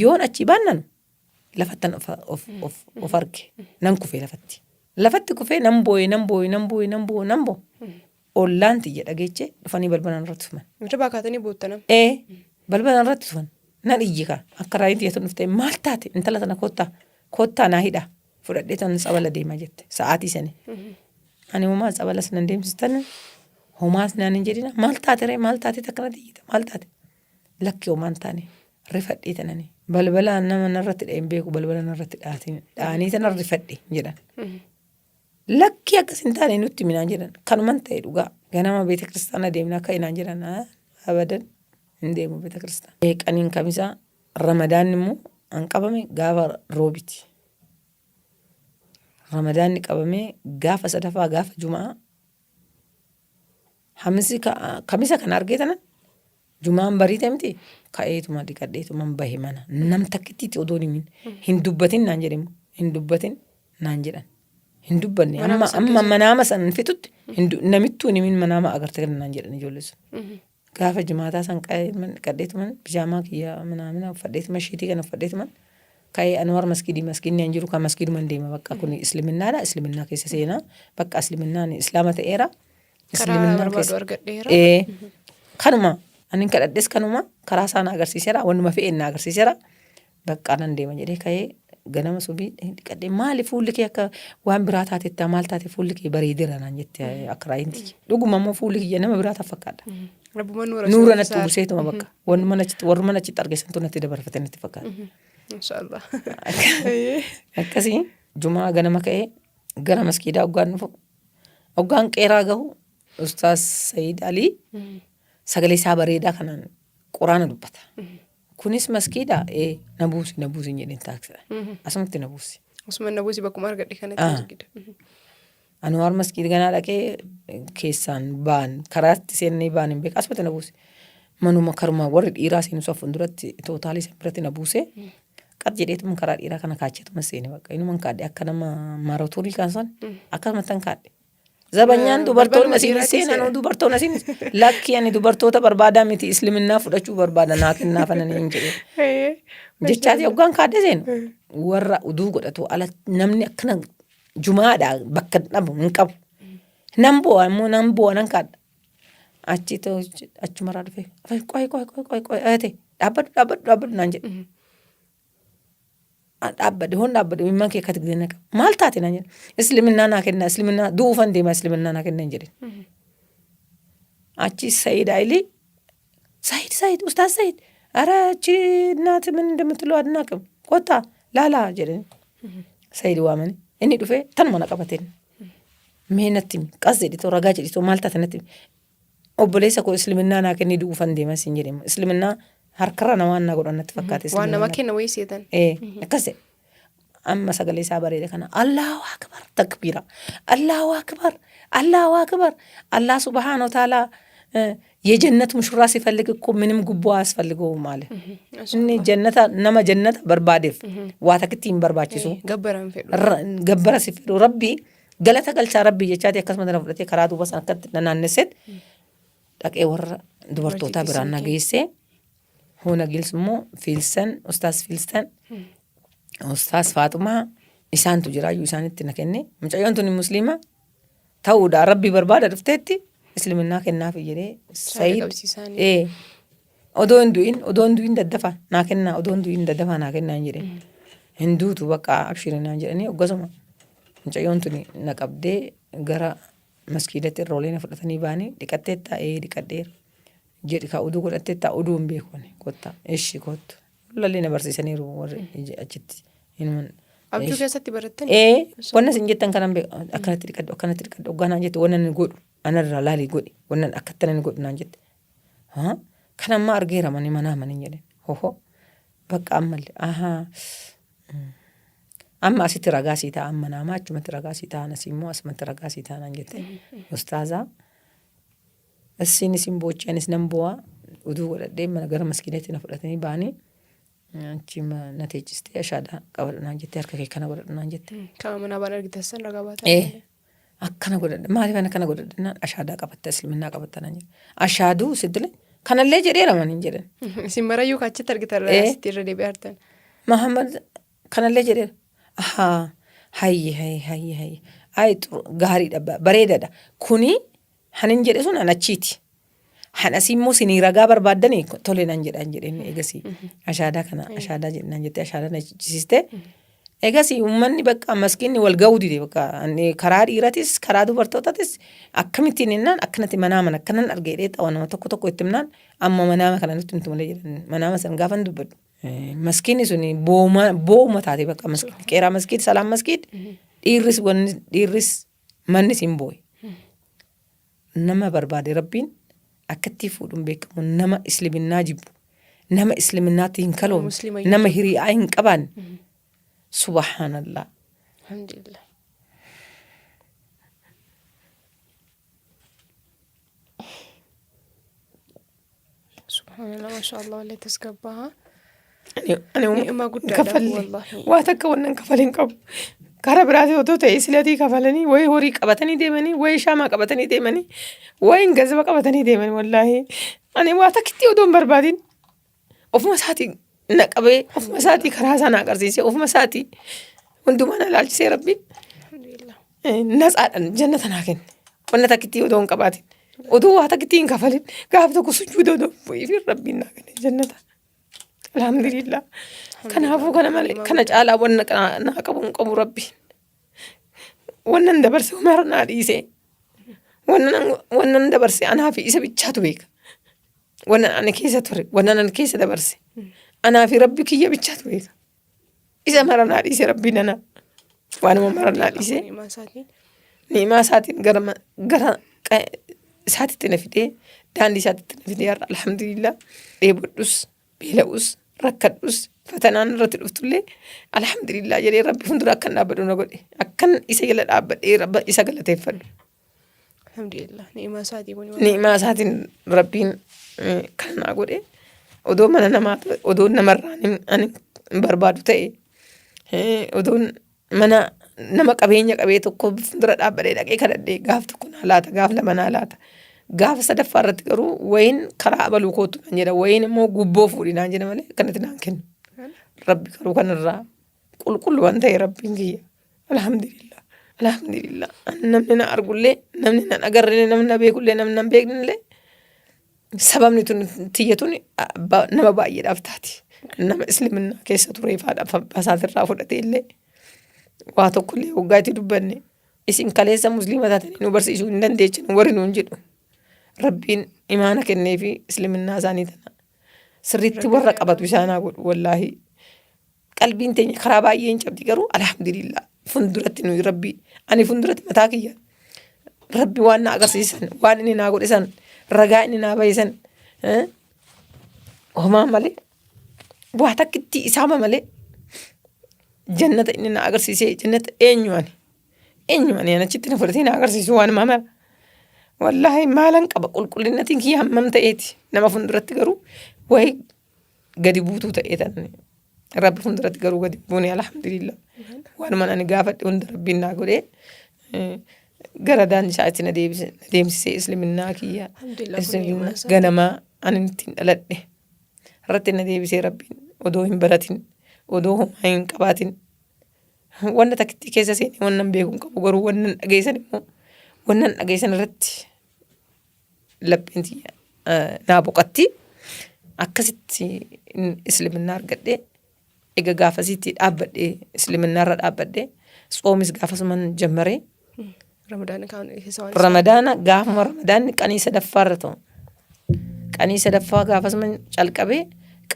yoon achii baannan lafattan of, of, of, of arge nan kufee lafatti. Lafatti kufee nan boo'e nan boo'e nan boo'e nan boo'e nan boo'e. Ollaan tiyya dhageeche dhufanii balbala narratti tuman. Hirribaa kaatanii boottanam. Ee balbala narratti tuman. Nan iyyi kaa akka raayiin tiyya tun dhuftee maal taate intala tana koottaa koottaa naa hidhaa fudhadhee tan tsabala deema jette sa'aatii sani. Ani homaa tsabalas nan deemsistan homaas naan hin jedhina maal taate ree maal taate takkanatti iyyita maal taate lakki homaa hin taane rifadhee tanani balbala nama narratti dha'e hin beeku balbala narratti dha'anii tanan rifadhe jedhan. Lakkii akkas hin taane nutti himi naan jedhan. Kanuman ta'e dhugaa. Ganama beeta kiristaana deemna akka naan jedhan. Abadan hin deemu beeta kiristaana. Qaniin kamisaa ramadaanni immoo an qabame gaafa roobiti. Ramadaanni qabamee gaafa sadaffaa gaafa jumaa Hamisi kamisa kana argee tanan jumaan bariite miti ka'eetuma dhiqadheetuman bahe mana nam takkittiitti odoo hin himin hin dubbatin naan jedhe immoo hin dubbatin naan jedhan hin dubbanne amma Manaama san amma keessatti. manaama san fixutti hin namittuu hin himin manaama agarte kana naan jedhan ijoollee sun. Gaafa jimaataa san dhiqadheetuman bijaamaa kiyya minaamina uffadheetuma shiitii kana uffadheetuman ka'ee Anwar maskiidii maskiidni an jiru kan maskiiduman deema bakka kun isliminnaadha isliminaa keessa seenaa bakka isliminaan islaama ta'eera. Karaa Isliminaa barbaadu keessa argadheera. Ee kanuma anin kadhadhes kanuma karaa isaa na agarsiiseera wannuma fe'een na agarsiiseera Baqqaa nan deema jedhee ka'ee ganama subii dhiqadhee maali fuulli kee akka waan biraa taatettaa maal taate fuulli kee bareedeera naan jette akka raayiin tiyya. Dhuguma immoo fuulli kiyya nama biraa taaf fakkaadha. Rabbuma nuura si Nuura natti uwwisaara. uwwiseetuma bakka wannuma achitti warruma achitti arge santu natti dabarfate natti fakkaata. Inshaallah. Akkasii jumaa ganama ka'ee gara maskiidaa hoggaan dhufu hoggaan qeeraa gahu Ustaaz Sayid Alii sagalee isaa bareedaa kanaan quraana dubbata. Kunis maskiidha? Ee, na buusi, na buusi hin jedhin taaksiidhaan. Asumatti na buusi. Osuma na buusi bakkuma argadhe kanatti masgiida. Anwaar maskiid ganaa dhaqee keessaan ba'an karaatti seennee ba'an hin beeku asumatti na buusi. Manuma karuma warri dhiiraa seenu san fuulduratti tootaalii san biratti na buusee qat jedheetuma karaa dhiiraa kana kaacheetuma seene bakka inuman kaadhe akka nama maaratoonii kaan san akkasumattan kaadhe. Zabanyaan dubartoonni Balbaluma asiin dhiiraatti seenan seena. dubartoonni asiin lakki ani dubartoota barbaadaa miti isliminnaa fudhachuu barbaada naa kennaa fananii hin jedhe. Jechaati hoggaan kaadde seenu warra uduu godhatu ala namni akkana jumaadha bakka hin dhabu hin qabu. Nan bu'a immoo nan bu'a nan kaadha. Achi achumarraa dhufee qoy qoy qoy qoy qoy ayate dhaabbadhu dhaabbadhu dhaabbadhu naan jedhe. Dhaabbadhe hoon dhaabbadhe imimmaan kee akkati gidee naqa. Maal taate naan jedhe. Isliminnaa naa kennaa isliminnaa du'uufan deema isliminnaa naa kennaa hin jedhin. Achi Sayid Ayilii Sayid Sayid Ustaaz Sayid ara achi እናት ምን እንደምትለው አናውቅም ቆጣ ላላ jedhani Sayid waamani inni dhufee tanuma na qabateen mee natti himi qas jedhitoo ragaa jedhitoo maal taate natti himi obboleessa koo isliminnaa naa kennii du'uufan deema siin jedhe isliminnaa harkarra na waan na godhan natti fakkaate Waan isliminnaa namaa na kenna wayii seetan. Ee, akkas jedhe. Amma sagalee isaa bareeda kana Allahu akbar takbiira Allahu akbar Allahu akbar Allah subhaanahu wa ta'ala የጀነት ሙሽራ ሲፈልግ እኮ ምንም ጉቦ አያስፈልገውም አለ። Inni jannata nama jannata barbaadeef waa takkitti hin barbaachisu. Gabbara hin fedhu. Gabbara si fedhu rabbii galata galchaa rabbii jechaati akkasuma na fudhatee karaa duuba sana akkatti na naannesseet dhaqee warra dubartootaa biraan na geessee hoona geessu immoo Fiilsan Ustaas Fiilsan Ustaas Faaxumaa isaantu jiraayyuu isaanitti na kenne mucayyoon tuni musliima ta'uudha rabbii barbaada dhufteetti isliminnaa kennaafi jedhee Saada Sayid qabsiisaanii. ee Odoo hin du'in odoo hin du'in daddafaa naa kennaa odoo hin du'in daddafaa naa kennaa hin jedheen. Hin duutu bakka abshiri naan jedhanii hoggasuma mucayyoon tuni na qabdee gara maskiidatti irra olee na fudhatanii ba'anii dhiqatteettaa ee dhiqadheera. Jedhi kaa uduu godhatteettaa uduu hin beeku ani kottaa ishi kottu. Lallee na barsiisaniiru warri achitti. Inuman Abjuu keessatti barattani? Ee wanna isin jettan kanan beeku akkanatti dhiqadhu akkanatti dhiqadhu hoggaa naan jette wanna inni godhu anarraa laalii godhi wanna akkatti inni godhu naan jette. Haa kan ammaa argeera mani manaa mani jedhe hoho bakka ammallee ahaa amma asitti ragaa sii ta'a amma naamaa achumatti ragaa sii ta'a asii immoo asumatti ragaa sii ta'a naan jette ustaazaa issiin isin boochee anis nan boo'a uduu godhadhee mana gara maskiinatti na fudhatanii ba'anii achi na teechistee ashaadaa qabadhu naan jette harka kee kana godhadhu naan jette. Kama manaa baan argitan san ragaa baatan. Ee akkana godhadha maaliif ani akkana godhadha naan ashaadaa qabatta isliminaa qabatta naan jedhe. Ashaaduu sittile kanallee jedheera man hin jedhan. Isin marayyuu ka achitti argitan Ee. asitti irra deebi'aa jirtan. Mahammad kanallee jedheera. Ahaa hayye hayye hayye hayye ayi xuru gaariidha bareedaadha kuni hanin jedhe sun an achiiti. Han asii immoo sinii ragaa barbaaddanii tole nan jedhaan jedheen eegasii ashaadaa kana ashaadaa jedhe naan jettee ashaadaa na jechisiiste. Egasii uummanni bakka maskiinni wal ga'uu dide bakka ani karaa dhiiratis karaa dubartootatis akkamittiin innaan akkanatti manaama akkanan arge jedhee xawa nama tokko tokko itti himnaan amma manaama kana nutti himtu malee jedhan manaama san gaafan dubbadhu. Maskiinni sun booma booma taate bakka maskiin qeeraa maskiin salaam maskiin dhiirris wanni dhiirris mannis hin booye. Nama barbaade Rabbiin akkattii fuudhuun beekamu nama isliminnaa jibbu nama islaminaatti hin kaloomne Muslima hin nama hiriyaa hin qabaanne subhaanallah. Alhamdulillah. Subhanallah, mashallah, wallee tasgabbaha. Ani Ni'ima guddaadha kafalle wallahi. waa takka wannan kafale hin qabu. Karaa biraatii otoo ta'e silatii kafalanii wayi horii qabatanii deemanii wayi shaamaa qabatanii deemanii wayi gazaba qabatanii deemanii wallaahi. Ani waa takkitti odoo hin barbaadin ofuma isaatii na qabee ofuma isaatii karaa isaa na agarsiisee ofuma isaatii hundumaa na ilaalchisee rabbiin Alhamdulillah. Natsaadhaan jannata naa kenne. Wanna takkittii odoo hin qabaatin. Odoo waa takkittii hin kafalin. Gaaf tokko sujuuda odoo hin bu'iifin rabbiin naa kenne jannata. Alhamdulillah. Kanaafuu kana malee kana caalaa wanna naa qabu hin qabu rabbiin. Wannan dabarse mara naa dhiisee. Wannan dabarse anaa fi isa bichaatu beeka. Wannan ani keessa ture, wannan ani keessa dabarse. Anaa fi rabbi kiyya bichaatu beeka. Isa mara naa dhiise rabbiin ana. Waanuma mara naa dhiise. Ni'maa isaatiin. Ni'imaa isaatiin gara gara isaatitti na fidee daandii isaatitti na fidee har'a alhamdulillah dheebodhus beela'us rakkadhus fatanaan irratti dhuftullee alhamdulillah jedhee rabbi fuuldura akkan dhaabbadhu na godhe akkan isa jala dhaabbadhee rabba isa galateeffadhu. Alhamdulillah. Ni'imaa isaatii kun. Ni'imaa isaatiin rabbiin kan naa godhe odoo mana namaa odoo namarraa ani hin barbaadu ta'e odoon mana nama qabeenya qabee tokko fuuldura dhaabbadhee dhaqee kadhadhee gaaf tokko naa laata gaaf lama naa laata gaafa sadaffaa irratti garuu wayiin karaa abaluu kootu naan jedha wayiin immoo gubboo fuudhi naan jedha malee akkanatti naan kennu rabbi garuu kanarraa qulqullu waan ta'e rabbiin kiyya alhamdulillah alhamdulillah ani namni na argullee namni na agarrellee namni na beekullee namni na hin beeknellee sababni tun tiyya tun nama baay'eedhaaf taati. Nama isliminnaa keessa turee faadhaaf abbaa isaatirraa fudhatee illee waa tokko illee waggaa itti dubbanne isin kaleessa musliima taatanii nu barsiisuu hin dandeechan warri nuun jedhu. Rabbiin imaana kenneefi isliminnaa isaanii tana sirriitti warra qabatu isaan haa godhu wallaahi. Qalbiin teenya karaa baay'ee hin cabdi garuu alhamdulillah funduratti nuyi rabbi ani funduratti mataa kiyya rabbi waan na agarsiisan waan inni naa godhe san ragaa inni naa bahe san homaa malee waa takkitti isaama malee jannata inni na agarsiisee jannata eenyu ani eenyu ani ani achitti na fudhatee na agarsiisu waan mara wallaahi maalan qaba qulqullinatiin kiyya hammam ta'eeti nama funduratti garuu wayi gadi buutuu ta'ee tan rabbi fuulduratti garuu gadi buune alhamdulillah waanuma ani gaafadhe hunda rabbiin naa godhee gara daandii isaatti na deebise na deemsisee isliminnaa kiyya Alhamdulillah, kun isliminnaa ni'maa isaati. ganamaa ani ittiin dhaladhe irratti na deebisee rabbiin odoo hin baratin odoo homaa hin qabaatin wanna takkittii keessa seenee wannan beeku hin qabu garuu wannan dhageessan immoo wannan dhageessan irratti lapheen tiyya naa boqotti. Akkasitti isliminnaa argadhee ega gaafasiitti dhaabbadhee isliminnaa irra dhaabbadhee tsoomis gaafasuman jammaree. Ramadaana kaan keessa waan Ramadaana gaafuma ramadaanni qanii sadaffaa irra ta'u. Qanii sadaffaa gaafasuma calqabee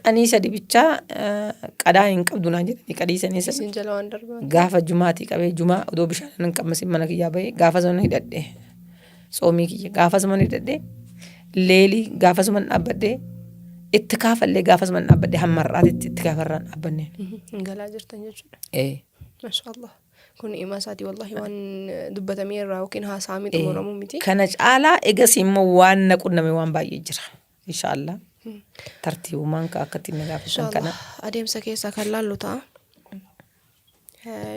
qanii sadi bichaa qadaa hin qabdu naan jedhanii qanii sanii sana. Isin jala waan darbaa. Gaafa jumaatii qabee jumaa odoo bishaan hin qammasin mana kiyyaa bahee gaafa sana hidhadhe. Tsoomii kiyya gaafa sana hidhadhe. Leelii gaafa sana dhaabbadhe. Itti kaafallee gaafa sana dhaabbadhe hamma har'aatitti itti kaafarraan dhaabbanne. Hin galaa jirtan jechuudha. Ee. Mashallah. Kun imaa isaati wallahi waan dubbatamee irraa yookiin haasa'amee xumuramuu miti. Kana caalaa egas immoo waan na qunname waan baay'ee jira. Inshaallah. Tartiibumaan ka akka ittiin na gaafatan kana. Inshaallah adeemsa keessa kan laallu ta'a.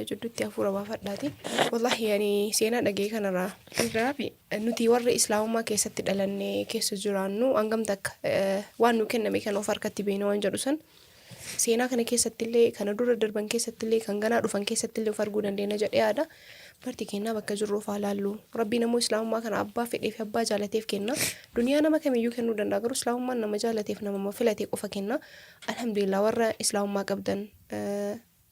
Jidduutti hafuura baafadhaati. Wallahi ani seenaa dhagee kanarraa irraa fi nuti warri islaamummaa keessatti dhalannee keessa jiraannu hangam takka waan nu kenname kan of harkatti beekna waan jedhu san seenaa kana keessattillee kana dura darban keessattillee kan ganaa dhufan keessattillee of arguu dandeenya jedhee yaada. Marti kennaa bakka jirru of haa laallu. Rabbiin ammoo islaamummaa kana abbaa fedhee fi abbaa jaalateef kenna. Duniyaa nama kamiyyuu kennuu danda'a garuu islaamummaan nama jaalateef nama filate qofa kenna. Alhamdulillah warra islaamummaa qabdan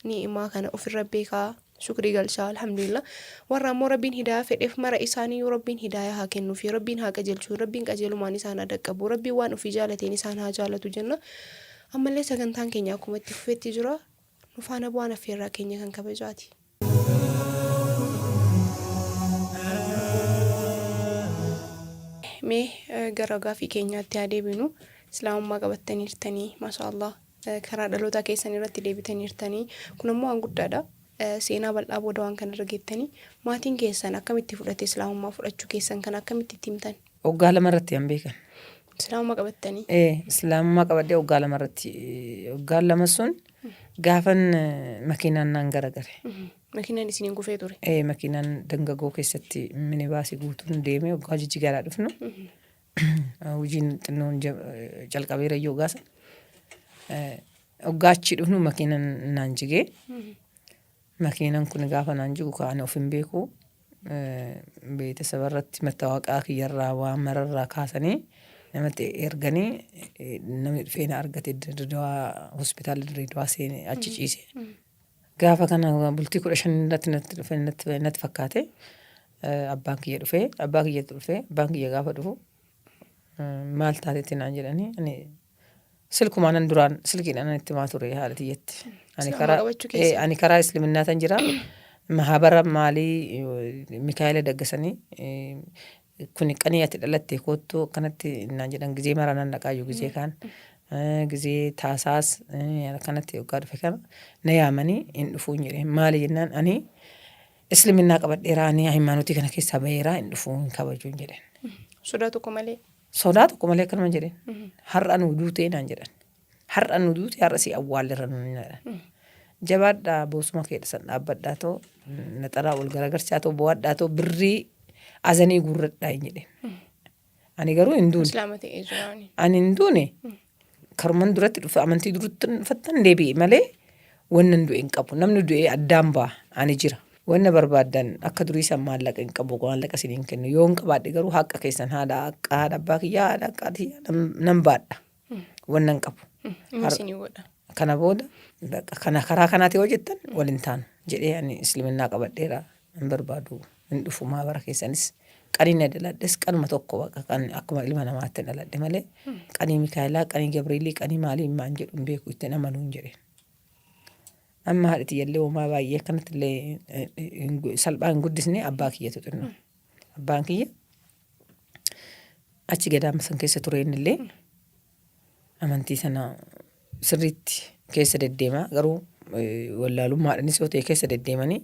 ni'imaa kana ofirra beekaa shukrii galchaa alhamdulillah. Warra ammoo Rabbiin hidaayaa fedheef mara isaaniiyyuu Rabbiin hidaayaa haa kennuufi Rabbiin haa qajeelchu Rabbiin qajeelumaan isaan haa dhaqqabu Rabbiin waan ofii jaalateen isaan haa jaalatu jenna. Ammallee sagantaan keenya akkuma itti fufetti jira. Nu faana bu'aan affeerraa keenya kan kabajaati. Mee gara gaafii keenyaatti haa deebinu. Islaamummaa qabattaniirtanii maashaa Allah karaa dhalootaa keessan irratti deebitaniirtanii kun ammoo waan guddaadha. Seenaa bal'aa booda waan kana irra geettanii maatiin keessan akkamitti fudhate islaamummaa fudhachuu keessan kana akkamitti itti himtan? Waggaa lama irratti an beekan. Islaamummaa qabattanii? Ee, islaamummaa qabadhee waggaa lama irratti waggaan lama sun gaafan makiinaan naan garagale. Makiinaan isiniin kufee ture? Ee, makiinaan dangagoo keessatti minibaasii guutuun deemee waggaa jijjigaadhaa dhufnu hojiin xinnoon calqabeera iyyuu waggaa sana. Waggaa achii dhufnu makiinaan naan jigee. Makiinan kun gaafa naan jigu ka ani of hin beeku beetesaba irratti mattaawaqaa kiyyarraa waan mararraa kaasanii namatti erganii namni dhufee na argate Dirredawaa hospitaala Dirredawaa seene achi ciise. Gaafa kana bultii 15 irratti natti dhufe natti fakkaate abbaan kiyya dhufee abbaa kiyyatu dhufee abbaan kiyya gaafa dhufu maal taatetti naan jedhanii ani Silkumaanan duraan silkiidhaan itti himaa ture haadha tiyyatti. Ani Islaamummaa karaa qabachuu ee, keessan. ani karaa isliminnaa jira. Mahabara maalii Mikaa'ela Daggasanii kun qanii ati dhalatte koottu akkanatti naan jedhan gizee mara nan dhaqaayyuu gizee kaan gizee taasaas akkanatti waggaa dhufe kana na yaamanii hin dhufuun jedheen maali jennaan ani isliminnaa qabadheera ani hayimaanotii kana keessaa baheera hin dhufuu hin kabajuun jedheen. Sodaa tokko malee. Sodaa tokko malee akkanuma jedheen. Har'a nu duutee naan jedhan. Har'a nu duute har'a si awwaalleerra nuun jedhan. Jabaadhaa boosuma kee san dhaabbadhaa too naxalaa ol garagarchaa too bo'adhaa too birrii azanii guurradhaa hin jedheen. Ani garuu hin duune. Islaama ta'ee jiraani. Ani hin duune. Karuman duratti dhufe amantii duratti dhufattan deebi'e malee wannan du'e hin qabu. Namni du'e addaan ba'a. Ani jira. Wanna barbaaddan akka durii san maallaqa hin qabu. Maallaqa isin hin kennu. Yoon qabaadhe garuu haqa keessan haadha haqa haadha abbaa kiyyaa haadha haqa tiyyaa nan baadha. Wanna hin qabu. Inni isinii godha. Kana booda bakka kana karaa kanaati yoo jettan wal hin taanu jedhee ani isliminnaa qabadheera hin barbaadu hin dhufu maabara keessanis qanii na dhaladhes qanuma tokko bakka kan akkuma ilma namaatti dhaladhe malee qanii Mikaa'elaa qanii Gabriilii qanii maalii maan jedhu hin beeku ittiin amanuu hin jedheen. Amma haadha tiyyallee homaa baay'ee akkanatti illee salphaa hin guddisne abbaa kiyyatu xinnoo. Abbaan kiyya achi gadaama san keessa ture innillee amantii sana sirriitti keessa deddeemaa garuu wallaalummaadhaanis yoo ta'e keessa deddeemanii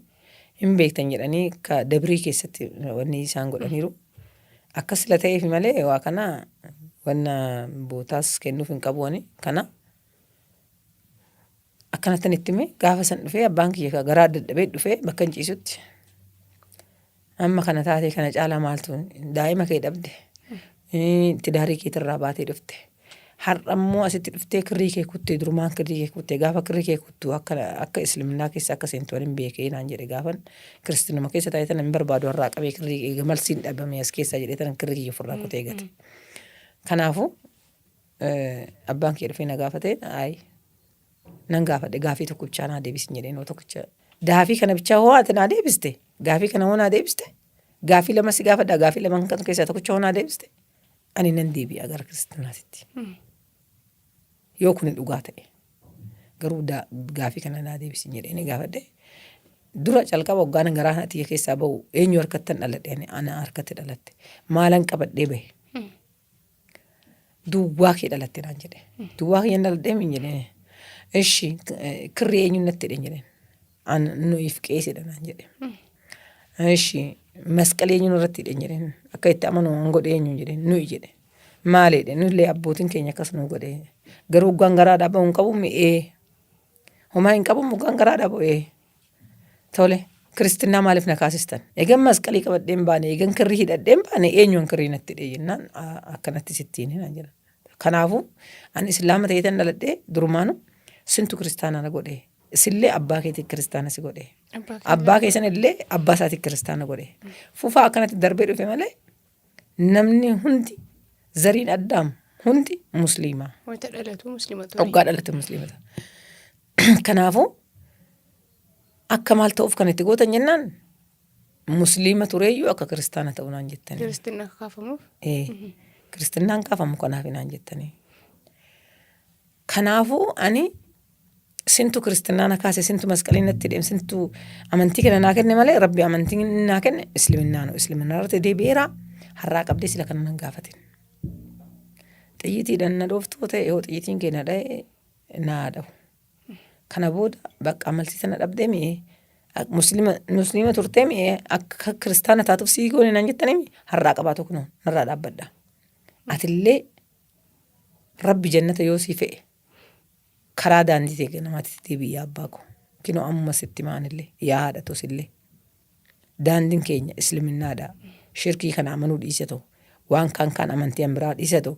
hin beektan jedhanii ka dabrii keessatti wanni isaan godhaniiru. Akkas sila ta'eef malee waa kana wanna bootaas kennuuf hin qabu ani kana akkanattan itti hime gaafa san dhufee abbaan kiyya ka garaa dadhabee dhufee bakka hin ciisutti amma kana taatee kana caalaa maaltu daa'ima kee dhabde tidaarii keetirraa baatee dhufte har'a immoo asitti dhuftee kirrii kee kuttee durumaan kirrii kee kuttee gaafa kirrii kee kuttu akka akka isliminnaa keessa akka seentu hin beekee naan jedhe gaafan kiristinuma keessa taa'ee tana hin barbaadu har'aa qabee kirrii kee gamalsiin dhabame as keessaa jedhee tana kirrii kiyya ofirraa kutee gate. Kanaafuu Abbaan kee dhufee na gaafate ayi nan gaafadhe gaafii tokko bichaa naa deebisin jedheen hoo tokkicha gaafii kana bichaa hoo ati naa deebiste gaafii kana hoo naa deebiste gaafii lama si gaafadha gaafii lama kan keessaa tokkicha hoo naa deebiste ani nan deebi'a gara kiristinaatitti. Yoo kuni dhugaa ta'e garuu gaafii kana naa deebisin jedhee ni gaafadhe. Dura calqaba hoggaan garaa haadha tiyya keessaa ba'u eenyu harkattan dhaladhe ani ana harkatti dhalatte maalan qabadhee bahe. Duwwaa kee dhalatte naan jedhe. Duwwaa kiyyan dhaladhee min jedheen. Ishi kirrii eenyuun natti hidhe jedheen. An nuyiif qeesidha naan jedhe. Ishi masqalii eenyuun irratti hidhe jedheen. Akka itti amanu an godhe eenyuun jedheen nuyi jedhe. Maali jedhe nullee abbootiin keenya akkas nu godhe. Garuu hoggaan garaadhaa ba'u hin qabu mi'ee. Homaa hin qabu hoggaan garaadhaa ba'u ee. Tole kiristinnaa maaliif na kaasistan? Egan masqalii qabadhee hin baane, egan kirrii hidhadhee hin baane eenyu an kirrii natti hidhe jennaan akkanatti sitti hin naan jedhan. Kanaafuu ani islaama ta'eetan dhaladhee durumaanu sintu kiristaana na godhe. Isillee abbaa keetii kiristaana si godhe. Abbaa keessan illee abbaa isaatii kiristaana godhe. Fufaa akkanatti darbee dhufe malee namni hundi zariin addaam hundi musliima. Wayita dhalatu musliima ture. Hoggaa dhalate musliima ta'a. Kanaafuu akka maal ta'uuf kan itti gootan jennaan musliima tureeyyuu akka kiristaana ta'u naan jettanii. Kiristinna akka kaafamuuf. Ee, kiristinnaan kaafamu kanaaf naan jettanii. Kanaafuu ani sintu kiristinnaa na kaase sintu masqalii natti hidhe sintu amantii kana naa kenne malee rabbi amantii inni naa kenne isliminnaanu isliminaa irratti deebi'eera har'aa qabdee sila kana nan gaafatin. Xiyyiitiidhaan na dhooftuu ta'e yoo xiyyiitiin kee na dha'e naa dhahu. Kana booda bakka amaltii sana dhabdee mi'ee muslima musliima turtee mi'ee akka kiristaana taatuuf sii goone naan jettanii har'aa qabaatu kunoo narraa dhaabbadha. Atillee rabbi jannata yoo sii fe'e karaa daandii tee ganamaatti deebi'i yaa abbaa koo. Kinoo ammuma sitti himaa anillee yaa haadha too sillee. Daandiin keenya isliminnaadha. Shirkii kana amanuu dhiisetoo waan kaan kaan amantii an biraa dhiisetoo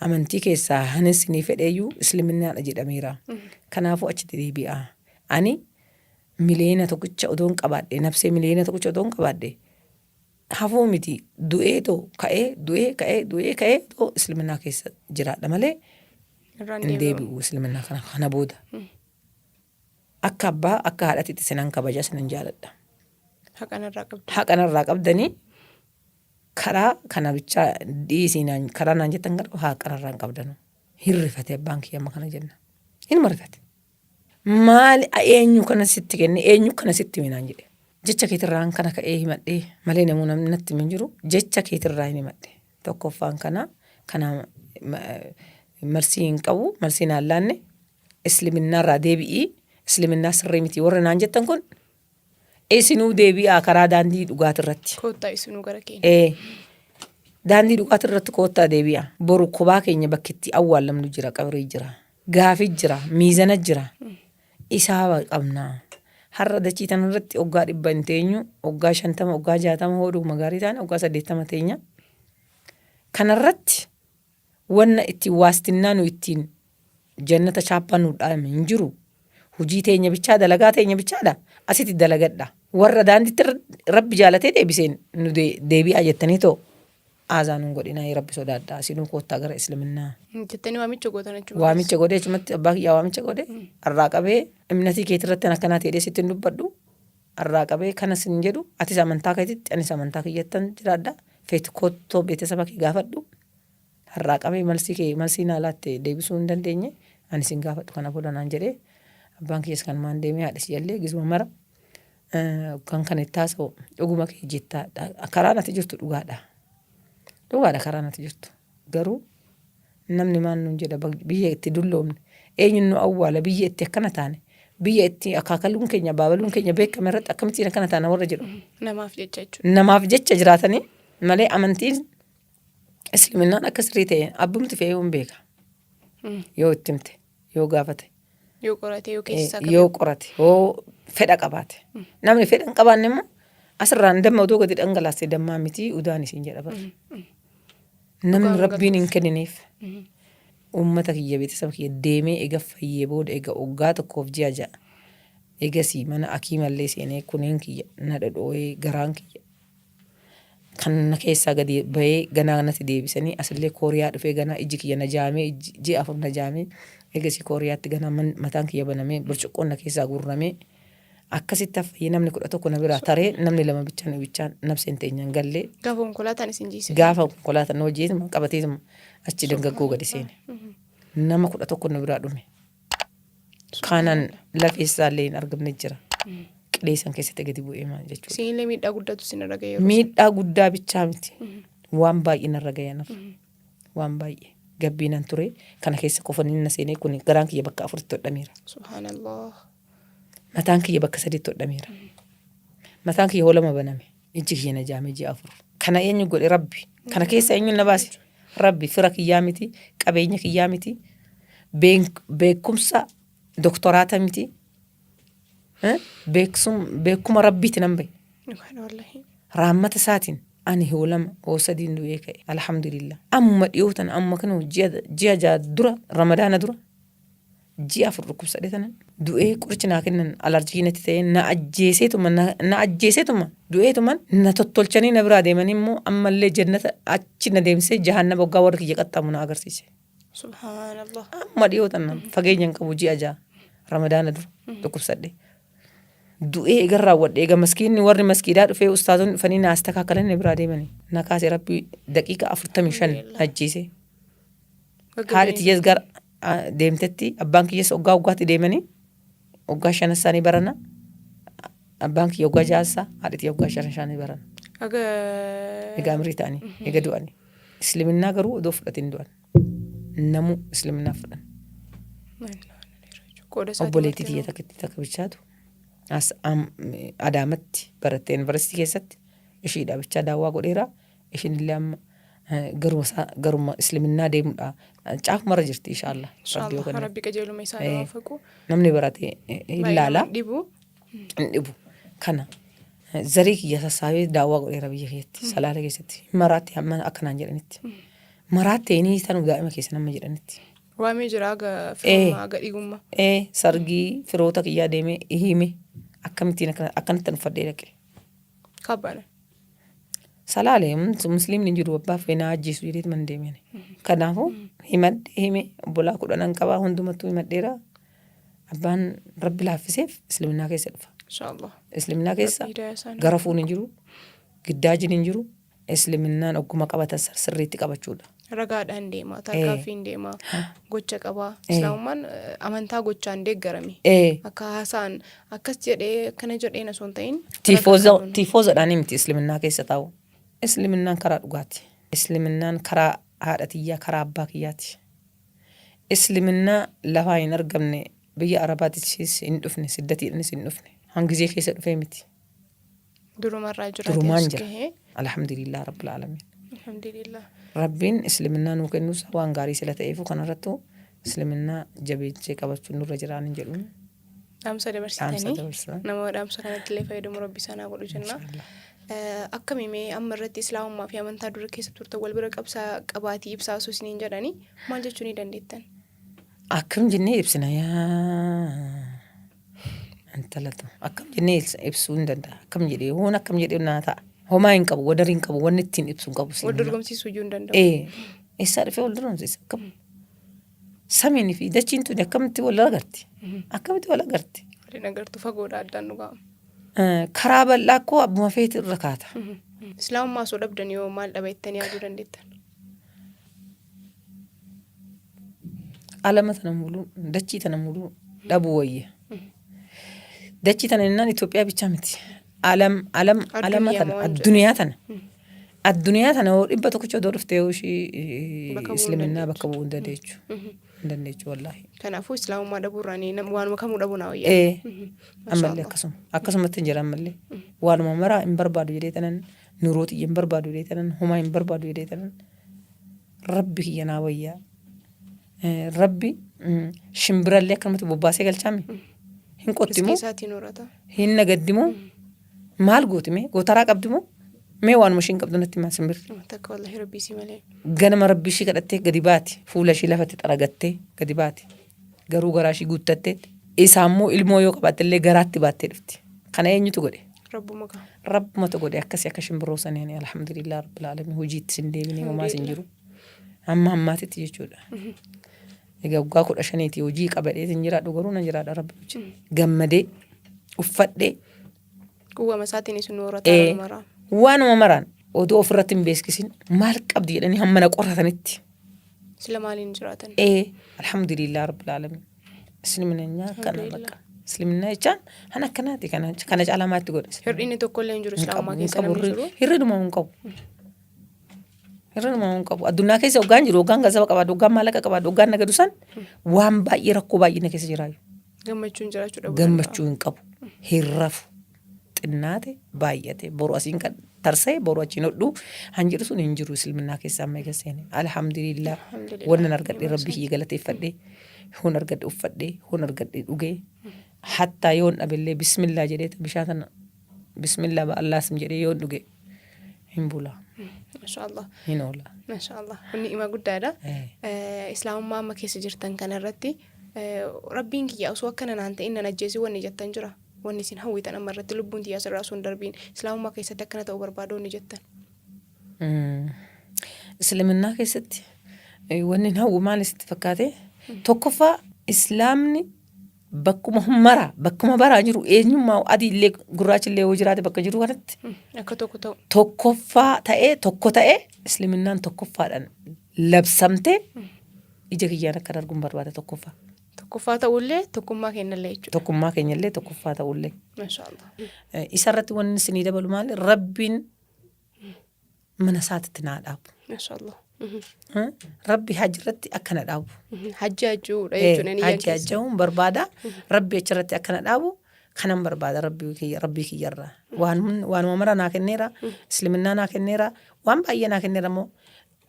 amantii keessaa hanin sinii fedheeyyuu isliminnaadha jedhameera. Kanaafuu achitti deebi'aa. Ani miliyoona tokkicha odoon qabaadhe nafsee miliyoona tokkicha odoon qabaadhe hafuu miti du'ee too ka'ee du'ee ka'ee du'ee ka'ee too isliminaa keessa jiraadha malee Irraan hin deebi'u. deebi'u isliminaa kana kana booda. Akka abbaa akka haadhatitti sinan kabaja sinan jaaladha. Haqa narraa qabdu. Haqa narraa qabdanii karaa kana bichaa dhiisii naan karaa naan jettan kana haqa narraa hin qabdanu. Hin rifate abbaan kiyya amma kana jenna. Hinuma rifate. Maali eenyu kana sitti kenne eenyu kana sitti hime naan jedhe. Jecha keetirraan kana ka'ee himadhee malee namuu namni natti hime hin jiru jecha keetirraa hin himadhe. Tokkoffaan kana kana marsii hin qabu marsii naan laanne isliminnaarraa deebi'ii isliminnaa sirrii miti warri naan jettan kun isinuu deebi'aa karaa daandii dhugaatirratti. Koottaa isinuu gara keenya. Ee, daandii dhugaatirratti koottaa deebi'aa. Boru kophaa keenya bakki itti awwaallamnu jira qabrii jira. Gaafi jira, miizana jira. Isaaba qabna. Har'a dachii tana irratti hoggaa 100 hin teenyu, hoggaa 50, hoggaa 60 hoo dhuguma gaarii taane hoggaa 80 teenya. Kanarratti wanna ittiin waastinnaa nu ittiin jannata chaappaa nu dhaame hin jiru. Hujii teenya bichaa dalagaa teenya bichaadha. Asitti dalagadha. Warra daanditti rabbi jaalatee deebiseen nu deebi'aa jettanii too Aazaa nun godhinaa rabbi sodaadhaa isinuu koottaa gara isliminnaa. Jettanii waamicha gootan achuma Waamicha godhee achumatti abbaa kiyyaa waamicha godhe har'aa qabee imnatii keetirratti an akkanaa ta'ee sitti hin dubbadhu har'aa qabee kana sin jedhu atis amantaa keetitti anis amantaa kiyyattan jiraadha feetu koottoo beetesaba kee gaafadhu har'aa qabee malsii kee malsii naa laatte deebisuu hin dandeenye ani sin gaafadhu kana booda naan jedhee abbaan kiyyas kanumaan deemee haadha siyyallee gizuma mara Kan kana itti haasa'u dhuguma kee jettaa karaan ati jirtu dhugaadha. Dhugaadha karaan ati jirtu. Garuu namni maal nuun jedha biyya itti dulloomne eenyuun nu awwaala biyya itti akkana taane biyya itti akaakaluun keenya baabaluun keenya beekame irratti akkamittiin akkana taana warra jedhu. Namaaf jecha jechuudha. Namaaf jecha jiraatanii malee amantiin isliminnaan akka sirrii ta'e abbumti fe'ee hin beeka. Yoo itti himte yoo gaafate. Yoo qorate yoo keessa isaa yoo qorate yoo fedha qabaate. Namni fedha hin qabaanne immoo asirraan damma odoo gadi dhangalaaste dammaa miti udaan isin jedha bara. Namni Dhugaan rabbiin hin kenniniif uummata kiyya beeksisa kiyya deemee ega fayyee booda ega waggaa tokkoof ji'a 6 egasii mana akiimallee seenee kuniin kiyya na dhodhoo'ee garaan kiyya. Kan na keessaa gadi bahee ganaa natti deebisanii asillee Kooriyaa dhufee ganaa ijji kiyya na jaamee ji'a 4 na jaamee eegasii Kooriyaatti ganaa mataan kiyya banamee burcuqqoon na keessaa guurramee akkasitti fayyee namni 11 na biraa taree namni 2 bichaan bichaan nabseen teenyaan gallee. Gaafa konkolaataan isin jiise. Gaafa konkolaataan na hojjeetuma qabateetuma achi dangaggoo gadi seene. Nama 11 na biraa dhume. Kaanaan lafee isaallee hin argamne jira. Qilee san keessatti gadi bu'ee maal jechuudha. Isinillee miidhaa guddaatu isin irra ga'e yeroo sana. Miidhaa guddaa bichaa miti. Waan baay'ee narra ga'e anarra. Waan baay'ee. Gabbii nan ture. Kana keessa kofaniin na seenee kun garaan kiyya bakka afuritti hodhameera. Subhaanallah. Mataan kiyya bakka sadiitti hodhameera. Mataan kiyya holama baname. Ijji kiyya na jaame ji'a 4. Kana eenyu godhe? Rabbi. Kana keessa eenyu na baase? Rabbi. Fira kiyyaa miti, qabeenya kiyyaa miti, beekumsa doktoraata miti. Beekuma Rabbiiti nan bahe. Dhugaadha wallahi. Raammata isaatiin ani hoo lama hoo sadiin du'ee ka'e. Alhamdulillah. Amma dhiyoo tana amma kana ji'a 6 dura Ramadaana dura ji'a 4 dhukkubsadhe tanan du'ee qorichi naa kennan alarjii natti ta'ee na ajjeeseetuma na ajjeeseetuma du'eetuman na tottolchanii na biraa deemanii immoo ammallee jannata achi na deemsee jahannama waggaa warri kiyya qaxxaamu na agarsiise. Subhaanallah. Amma dhiyoo tana fageenya hin qabu ji'a 6 Ramadaana dura dhukkubsadhe. Du'ee egan raawwadhe eega maskiinni warri maskiidaa dhufee ustaazonni dhufanii na astakaakalanii na biraa deemanii na kaase Rabbi daqiiqa 45 na ajjeesee. Haadhi tiyyas gara deemtetti abbaan kiyyas oggaa oggaatti deemanii oggaa shanan isaanii barana abbaan kiyya oggaa ja'assaa haadhi tiyya oggaa shanan isaanii barana. Aga Egaa amrii ta'anii eega du'anii. Isliminnaa garuu odoo fudhatin du'an. Namuu isliminnaa fudhan. Qooda isaatii Obboleettii tiyya martinuu. takkitti takka bichaatu as Adaamatti baratte yuunivarsiitii keessatti ishiidha bichaa daawwaa godheera. Ishinillee amma garuma isaa garuma isliminnaa deemudha. Caafumarra jirti inshaallah. Rabbi yoo Inshaallah kenneef. Rabbi qajeeluma isaan Eh, waafaqu. Namni barate hin Baay'ee laala. nama hin dhibu. Hin dhibu. Kana zarii kiyya sassaabee daawwaa godheera biyya keessatti salaala keessatti. Maraatti hamma akkanaan jedhanitti. Maraatte inni tanu daa'ima keessa nama jedhanitti. Waamee jira haga firummaa haga dhigummaa. Ee sargii firoota kiyyaa deemee hime akkamittiin akkanatti uffadhee dhaqe. Kabbana. Salaale musliimni hin jiru abbaa fee naa ajjeesu jedheet man deemeen. Kanaafuu himadhe hime obbolaa kudhanan qabaa hundumattuu himadheera. Abbaan rabbi laaffiseef isliminnaa keessa dhufa. Inshaallah. Isliminnaa keessa Rabbi hidaayaa isaanii. gara fuun hin jiru, giddaajiin hin jiru, Isliminnaan ogguma qabatan san sirriitti qabachuudha. Ragaadhaan deema, tarkaanfiin deema, gocha qaba. Islaamummaan amantaa gochaan deeggarame. Akka haasa'an akkas jedhee akkana jedheen osoo hin ta'in ragaa Tiifooza qabuun. tiifoozaadhaan miti isliminnaa keessa taa'u. Isliminnaan karaa dhugaati. Isliminnaan karaa haadha tiyyaa karaa abbaa kiyyaati. Isliminnaa lafaa hin argamne biyya Arabaatis hin dhufne siddatiidhanis hin dhufne. Hangizee keessa dhufee miti. Durumarraa jiraatee Durumaan as jira. gahee. Alhamdulillah Rabbil Aalamiin. Alhamdulillah. Rabbiin isliminnaa nuu kennuusaa waan gaarii sila ta'eefu kanarrattuu isliminnaa jabeessee qabachuun nurra jiraan hin jedhuun. Dhaamsa Dhaamsa dabarsitanii dabarsa. nama dhaamsa kanatti illee fayyadamu Rabbi isaan haa godhu jenna. Inshaallah. Akkami mee amma irratti islaamummaa fi amantaa dura keessa turtan wal bira qabsaa qabaatii ibsaa osoo isiniin jedhanii maal jechuu ni dandeettan? Akkam jennee ibsina yaa Intalatu akkam jennee ibsuu hin danda'a. Akkam jedhee hoon akkam jedhee naa ta'a. Homaa hin qabu, wadarii hin qabu, wanni ittiin ibsu hin qabu. Wal Siinuma. dorgomsiisuu iyyuu hin danda'u. Ee, eessaa dhufee wal dorgomsiisa? Akkam? Samiin fi dachiin tuni akkamitti wal agarti? Akkamitti wal agarti? Waliin agartu fagoodha addaan dhugaa. Karaa bal'aa koo abbuma feeti irra kaata. Islaamummaa osoo dhabdan yoo maal dhaba jettanii yaaduu dandeettan? Alama tana muluu dachii tana muluu dhabuu wayya. Dachii tana jennaan Itoophiyaa bichaa miti. Alam alam alama Addunyaa tana waan jedhu. addunyaa tana. Addunyaa tana yoo 100 odoo dhuftee yoo ishii Bakka bu'uu hin isliminnaa dandeechu. bakka bu'uu hin dandeechu. Hin dandeechu wallaahi. Kanaafuu islaamummaa dhabuurraa waanuma kamuu dhabuu naa wayya. Ee Masha ammallee Allah. akkasuma akkasumatti hin jira ammallee waanuma maraa hin barbaadu jedhee tanan nuroo xiyya hin barbaadu jedhee tanan homaa hin barbaadu jedhee tanan Rabbi kiyya naa wayya. Rabbi shimbirallee akkanumatti bobbaasee galchaami. Hin qotti Riskii moo? isaatiin horata. Hin nagaddi moo? Maal gooti mee? Gootaraa qabdi moo? Mee waanuma ishiin qabdu natti himaa simbirri. Takka wallahi rabbii isii malee. Ganama rabbi ishii kadhattee gadi baati. Fuula ishii lafatti xaragattee gadi baati. Garuu garaa ishii guuttatteetti. Isaa immoo ilmoo yoo qabaatte illee garaatti baattee dhufti. Kana eenyutu godhe? Rabbuma kaa. Rabbumatu godhe akkasi akka shimbirroo sanii ani alhamdulillah rabbil aalamiin hojiitti sin deebinee homaas hin Alhamdulillah. jiru. Hamma hammaatitti jechuudha. Egaa waggaa 15ti hojii qabadheetiin jiraadhu garuu nan jiraadha rabbi wajjin. Gammadee uffadhee Quwwama isaatiin isin nu horataa maraa. Waanuma maraan odoo ofirratti hin beeksisin maal qabdi jedhanii hamma na qoratanitti. Sila maaliin jiraatan? Ee alhamdulillah rabbil aalamiin. Isliminaa akkana Alhamdulillah. bakka. Isliminaa jechaan kan akkanaati kana kana caalaa maatti godha. Hir'inni tokko illee hin jiru Hin qabu islaamummaa hin keessa qabu namni jiru. hir'inuma hin qabu. Hir'inuma hin qabu. Addunyaa keessa hoggaan jiru hoggaan gansaba qabaadhu hoggaan maallaqa qabaadhu hoggaan nagadu san waan baay'ee rakkoo baay'ee na keessa jiraayu. Gammachuun jiraachuu dhabuu danda'a. Gammachuu hin qabu. Hin rafu. Xinnaate baay'ate boru asiin kan tarsa'e boru achiin hodhuu han jedhu sun hin jiru isliminnaa keessa amma eega seene. Alhamdulillah. Alhamdulillah. Wannan argadhe rabbi kiyya galateeffadhe. Hoon argadhe uffadhe. Hoon argadhe dhugee. Hattaa yoon dhabellee bismillah jedhee bishaan sana bismillah ba Allah sim jedhee yoon dhuge hin bula. Masha Allah. Hin oola. Masha Allah. Kun ni'ima guddaadha. Islaamummaa amma keessa jirtan kanarratti rabbiin kiyya osoo akkana naan ta'in nan ajjeesin wanni jettan jira. Wanni isin hawwitan amma irratti lubbuun tiyya asirraa osoo hin darbiin islaamummaa keessatti akkana ta'uu barbaada wanni jettan. Isliminnaa keessatti wanni hin hawwu maal isitti fakkaate? Tokkoffaa islaamni bakkuma mara bakkuma baraa jiru eenyummaa adii illee gurraachi illee yoo jiraate bakka jiru kanatti Akka tokko ta'u. tokkoffaa ta'ee tokko ta'ee isliminnaan tokkoffaadhaan labsamtee ija kiyyaan akkan arguun barbaada tokkoffaa. Tokkoffaa ta'ullee tokkummaa keenyallee jechuudha. Tokkummaa keenyallee tokkoffaa ta'ullee. Masha Allah. Isa irratti wanni isinii dabalu maali? Rabbiin mana isaatitti naa dhaabu. Masha Allah. Rabbi hajji irratti akka na dhaabu. Hajji hajjuudha jechuudha niyyaan Hajji keessa. hajja'uun barbaada. Rabbi achirratti akka na dhaabu kanan barbaada rabbii kiyya rabbii kiyyarraa. Waan waanuma mara naa kenneera. Isliminnaa naa kenneera. Waan baay'ee naa kenneera immoo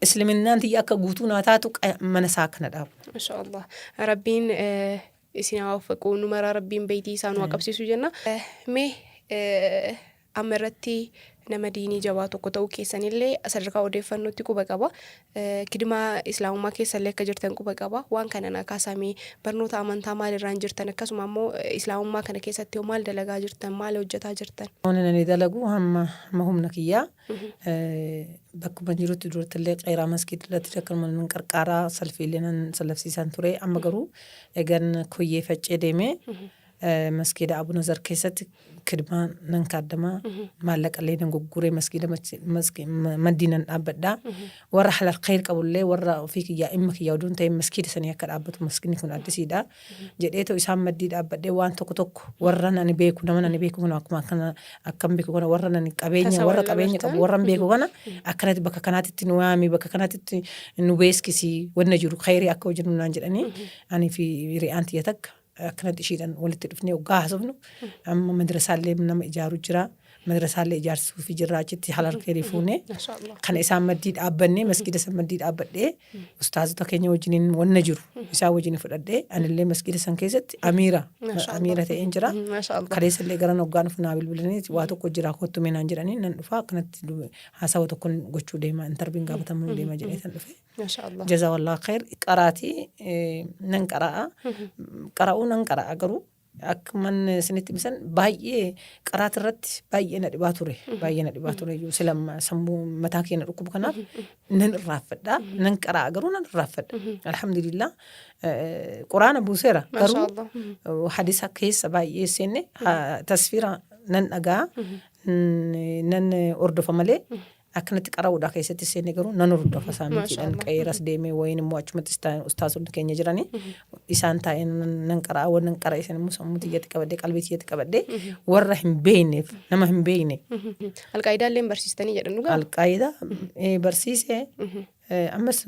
Isliminnaan tiyya akka guutuu naa taatu mana isaa akka na dhaabu. Masha Allah. Rabbiin isin haa waffaqu nu maraa rabbiin beeytii isaa nu haa qabsiisu jenna. Mee amma irratti nama diinii jabaa tokko ta'uu keessanillee sadarkaa odeeffannootti quba qaba. Kidmaa islaamummaa keessallee akka jirtan quba qaba. Waan kana naa kaasamee barnoota amantaa maalirraan jirtan akkasuma ammoo islaamummaa kana keessatti hoo maal dalagaa jirtan maal hojjetaa jirtan? Wanni ani dalagu hamma hamma humna kiyyaa Bakkuma jirutti durattillee qeeraa maskiid irratti akkanuma nan qarqaaraa salfiillee nan sallafsiisaan ture. Amma garuu egan koyyee faccee deemee maskiida Abu Nazar keessatti kidmaa nan kaaddamaa maallaqallee nan gugguree maskiida maddii nan dhaabbadha. Warra halal khayr qabullee warra ofii kiyyaa dhimma kiyyaa oduu hin ta'in maskiida sanii akka dhaabbatu maskiidni kun addisiidha jedheetoo isaan maddii dhaabbadhee waan tokko tokko warra ani beeku nama ani beeku kana akkuma akkana akkan beeku kana warra ani qabeenya Tasa warra wal qabeenya dabartan. qabu warra beeku kana akkanatti bakka kanaatitti nu waami bakka kanaatitti nu beeskisi wanna jiru khayrii akka hojjennu naan jedhanii ani fi hiriyaan tiyya takka akkanatti ishiidhaan walitti dhufnee hoggaa haasofnu amma madrasaallee nama ijaaru jira madrasaallee ijaarsisuufi jirra achitti halal khayrii fuunee Masha Allah. kana isaan maddii dhaabbannee masgiida san maddii dhaabbadhee ustaazota keenya wajjiniin wanna jiru isaan wajjin fudhadhee anillee masgiida san keessatti amiira Masha Allah. amiira ta'een jira. Masha Allah. Kaleessa illee gara hoggaan dhufu naa bilbilanii waa tokko jira kottu mee naan jedhanii nan dhufa akkanatti haasawa tokkon gochuu deema intarviin gaafatamuu deema jedhee san dhufe. Masha Allah. Jazaa khayr qaraatii nan qara'a qara'uu nan qara'a garuu Akkuman isinitti hime san baay'ee qaraati irratti baay'ee na dhibaa ture. Baay'ee na dhibaa ture iyyuu sila sammuu mataa kee na dhukkubu kanaaf nan irraanfadha. Nan qara'a garuu nan irraanfadha. Alhamdulillah quraana buuseera garuu Maashaallah. hadisa keessa baay'ee seenne tasfiira nan dhagaa nan hordofa malee Akkanatti qara'uudha keessatti seenne garuu nan hordofa isaa mitiidhaan Maashaallah. qeeras deemee wayiin immoo achumatti ustaazonni keenya jiranii isaan taa'ee nan qara'a waan nan qara'e san immoo sammuu tiyyatti qabadhee qalbii tiyyatti qabadhee warra hin beekneef nama hin beekne. Alqaayidaa illee barsiistanii jedhan dhugaa? Alqaayidaa barsiisee ammas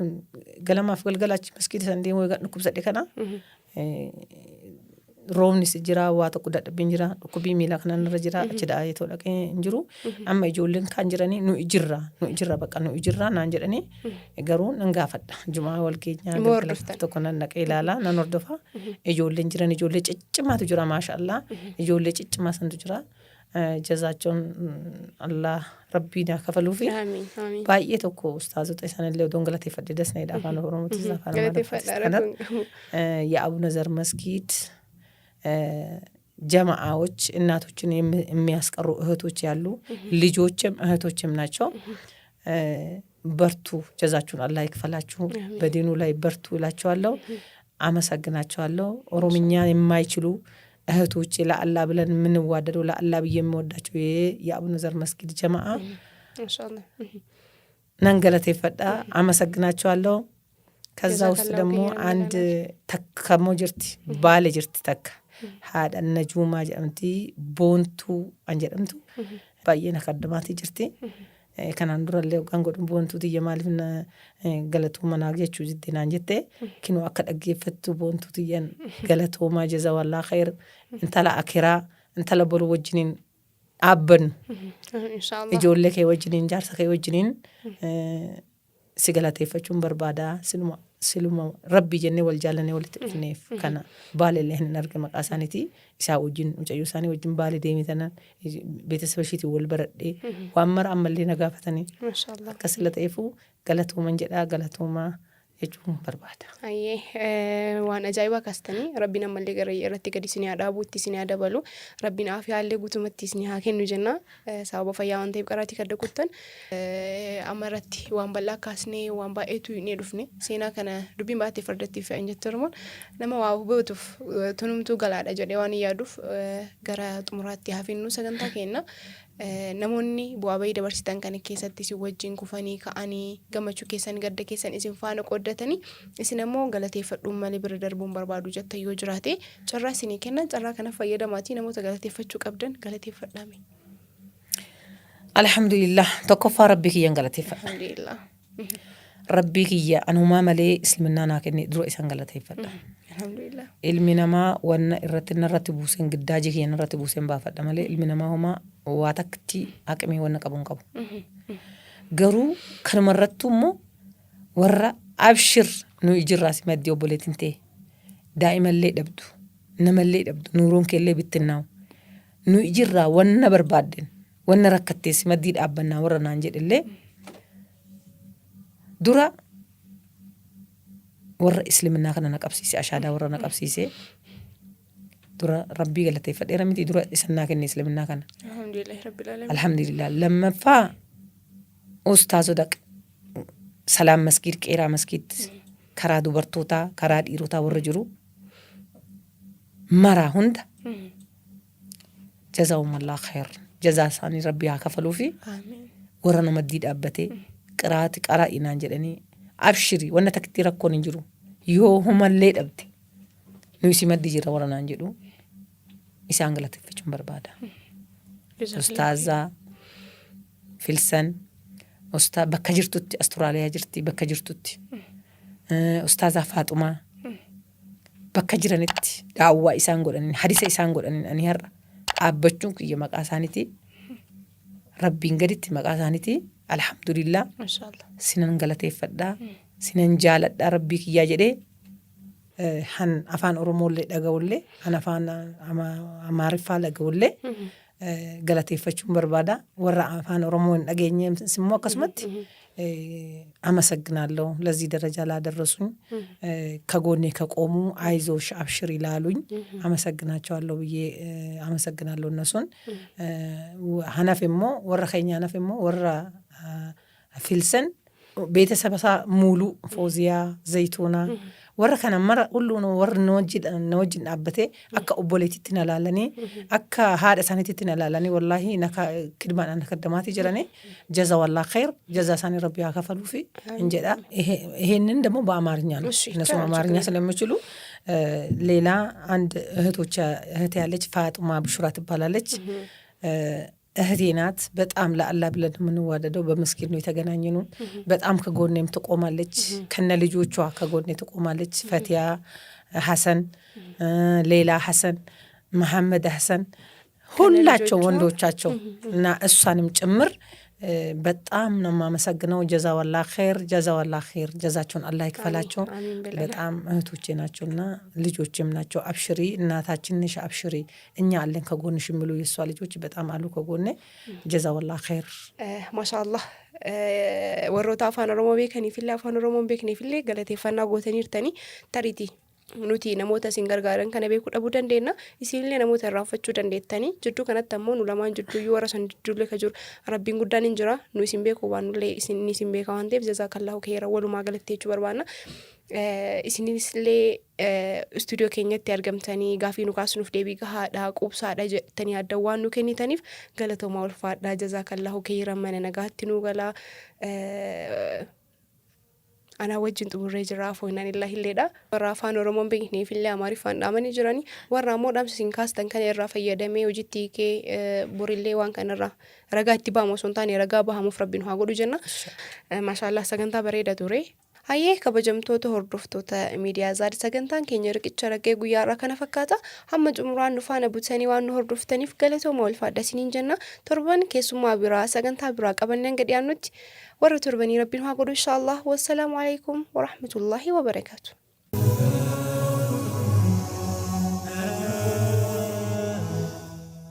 galamaaf galgala achi maskiida san deemuu eegan dhukkubsadhe kana roobnis jira waa tokko dadhabbiin jira dhukkubii miilaa kanan irra jira achi da'aa too dhaqee hin jiru amma ijoolleen kaan jiranii nu jirra nu jirra bakka nu jirra naan jedhanii garuu nan gaafadha jumaa wal keenyaa Immoo galgala hordoftan. tokko nan dhaqee ilaalaa nan hordofa ijoolleen jiran ijoollee ciccimaatu jira maasha Allah ijoollee ciccimaa santu jira Jazaachoon Allah rabbii naa kafaluufi Aamiin. Aamiin. baay'ee tokko ustaazota isaanillee odoon galateeffadhe dasneedha afaan oromootis afaan Galateeffadha amaariffatis rakkoon qabu. የአቡነ ዘር መስጊድ ጀማአዎች እናቶችን የሚያስቀሩ እህቶች ያሉ ልጆችም እህቶችም ናቸው። በርቱ፣ ጀዛችሁን አላህ ይክፈላችሁ። በዲኑ ላይ በርቱ እላቸዋለሁ። አመሰግናቸዋለሁ። ኦሮምኛ የማይችሉ እህቶቼ ለአላህ ብለን የምንዋደደው ለአላህ ብዬ የምወዳቸው የአቡነ ዘር መስጊድ ጀማአ nan galateeffadha አመሰግናቸዋለሁ። ከዛ ውስጥ ጀዛከላሁ ደግሞ ኸይረን አንድ ብለናል። takka immoo jirti, Baale jirti, takka haadha Najuumaa jedhamti, Boontuu an jedhamtu baay'ee na kaddamaatii jirti. Kanaan durallee hoggaan godhu Boontuu tiyya maaliif na galatooma naa jechuu jette naan jette. Kinoo akka dhaggeeffattu Boontuu tiyyan galatoomaa, jazawallaa khayr, intala akiraa, intala boru wajjiniin dhaabbannu Inshaallah. Ijoollee kee wajjiniin, jaarsa kee wajjiniin si galateeffachuun barbaada. Siluma rabbii jennee wal jaalannee walitti dhufneef kana Baalellee hin arge maqaa isaaniiti. Isaa wajjin, mucayyoo isaanii wajjin Baale deemee tanaan beetesaba ishiitiin wal baradhee waan mara ammallee na gaafatanii Maashaallah. Akkas ila ta'eefu galatooman jedhaa, galatoomaa jechuun barbaada. Hayyee, waan ajaa'ibaa kaastanii. Rabbiin ammallee gara irratti gadi isinii haa dhaabu, itti isinii haa dabalu, Rabbiin aafiyaallee guutumatti isinii haa kennu jenna. Sababa fayyaa waan ta'eef qaraatii kadda kuttan amma irratti waan bal'aa kaasnee waan baay'eetu hin dhufne. Seenaa kana dubbiin baattee fardatti fe'an jette Oromoon. Nama waa hubatuuf tunumtuu galaadha jedhee waan hin yaaduuf gara xumuraatti haa finnu sagantaa keenya. Namoonni bu'aa bahii dabarsitan kana keessatti isin wajjin kufanii ka'anii, gammachuu keessan gadda keessan isin faana qooddatanii, isin ammoo galateeffadhuun malee bira darbuun barbaadu jettan yoo jiraate carraa isinii kenna. Carraa kana fayyadamaatii namoota galateeffachuu qabdan galateeffadhaame. Alhamdulillah, tokkoffaa rabbii kiyyan galateeffadha. Alhamdulillah. Rabbii kiyya anumaa malee isliminnaa naa kenne dura isan galateeffadha. Alhamdulillah. Ilmi namaa wanna irratti narratti buuseen, giddaaji kiyya narratti buuseen baafadha malee ilmi namaa homaa waa takkatti haqimii wanna qabu hin qabu. Garuu kanuma irrattuu immoo warra abshir nu jirraa si maddii obboleettiin ta'e daa'imallee dhabdu, namallee dhabdu, nuuroon keellee bittinnaa'u nu jirraa, wanna barbaadden, wanna rakkattee si maddii dhaabbannaa warra naan jedhellee, dura warra isliminnaa kana na qabsiise, ashaadaa warra na qabsiise, dura rabbii galateeffadheera miti, dura isan naa kenne isliminnaa kana. Alhamdulillah rabbil alamin. Alhamdulillah. Lammaffaa ustaazota Salaam Masgiid, Qeeraa Masgiid, karaa dubartootaa karaa dhiirotaa warra jiru maraa hunda jazaahumullah khayr, jazaa isaanii rabbi haa kafaluu fi Amiin. Warra nama maddii dhaabbatee qiraati qaraa'i naan jedhanii, abshiri wanna takkitti rakkoon hin jiru, yoo humallee dhabde nuyi si maddii jirra warra naan jedhu isaan galateeffachuun barbaada. Ustaazaa Filsan ustaa bakka jirtutti, Asturaaliyaa jirti, bakka jirtutti, ustaazaa Faaxumaa bakka jiranitti daawwaa isaan godhaniin, hadisa isaan godhaniin ani har'a dhaabbachuun kiyya maqaa isaaniiti, rabbiin gaditti maqaa isaaniiti. Alhamdulillah. Mashaallah. Sinan galateeffadhaa, sinan jaaladhaa rabbii kiyyaa jedhee han afaan Oromoollee dhaga'ullee, han afaan Amaariffaa dhaga'ullee galateeffachuun barbaada. Warra afaan Oromoo hin dhageenye immoo akkasumatti አመሰግናለሁ ለዚህ ደረጃ ላደረሱኝ፣ ከጎኔ ከቆሙ፣ አይዞሽ አብሽሪ ላሉኝ አመሰግናቸዋለሁ ብዬ አመሰግናለሁ እነሱን። Hanaaf immoo warra keenya, hanaaf immoo warra Filsan ቤተሰብ isaa ሙሉ, Fooziyaa, Zayituunaa, warra kana mara ሁሉ warri na wajjin dhaabbatee akka obboleetitti na laalanii, akka haadha isaaniitti na laalanii, wallaahi kidmaadhaan na kaddamaatii jiranii, ጀዛ ወላ ኸይር, ጀዛ isaanii rabbi haa kafaluufi hin jedha። ይሄንን ደግሞ በአማርኛ ነው፣ እነሱም አማርኛ ስለሚችሉ። ሌላ አንድ እህቶች እህት ያለች ፋጡማ ብሹራ ትባላለች። እህቴ ናት። በጣም ለአላህ ብለን የምንዋደደው በመስጊድ ነው የተገናኘነው። በጣም ከጎኔም ትቆማለች፣ ከነ ልጆቿ ከጎኔ ትቆማለች። ፈቲያ ሐሰን፣ ሌላ ሐሰን፣ መሐመድ ሐሰን፣ ሁላቸው ወንዶቻቸው እና እሷንም ጭምር በጣም ነው የማመሰግነው። ጀዛ ወላ ኸይር፣ ጀዛ ወላ ኸይር፣ ጀዛቸውን አላህ ይክፈላቸው። በጣም እህቶቼ ናቸውና ልጆቼም ናቸው። አብሽሪ እናታችን ነሽ፣ አብሽሪ እኛ አለን ከጎንሽ የሚሉ የእሷ ልጆች በጣም አሉ ከጎኔ። ጀዛ ወላ ኸይር። Maashaallah, warroota afaan Oromoo beekaniifillee afaan Oromoo hin beekneefillee galateeffannaa gootaniirtanii tariitii. Nuti namoota isin gargaaran kana beekuu dhabuu dandeenna. Isinillee namoota irraanfachuu dandeettani. Jidduu kanatti ammoo nu lamaan jidduuyyuu warra san jidduullee ka jiru Rabbiin guddaan hin jira. Nu isin beekuu baannullee isin inni isin beeka waan ta'eef jazaakallaahu kheyran walumaa galatti jechuu barbaanna. Isinisillee istuudiyoo keenyatti argamtanii gaafii nu kaasnuuf deebii gahaadha quubsaadha jettanii yaaddan waan nu kennitaniif galatoomaa ulfaadhaa jazaakallaahu kheyran mana nagaatti nuu galaa. Anaa wajjin xumurree jirra afoo innaan illahilleedha. Warra afaan Oromoo hin beekneef illee Amaariffaan dhaamanii jirani. Warra ammoo dhaamsa isin kaastan kana irraa fayyadamee hojiitti hiikee borillee waan kanarraa ragaa itti ba'amu osoo hin taane ragaa bahamuuf rabbi nu haa godhu jenna. Maashaallah sagantaa bareeda ture. Hayyee kabajamtoota hordoftoota miidiyaa Zaad sagantaan keenya riqicha raggee guyyaa har'aa kana fakkaata. Hamma xumuraan nu faana butanii waan nu hordoftaniif galatooma ulfaadha isiniin jenna. Torban keessummaa biraa sagantaa biraa qabannee hanga dhiyaannutti warra torbanii rabbiin haa godhu inshaallah. Wassalaamu alaikum warahmatullahi wabarakaatu.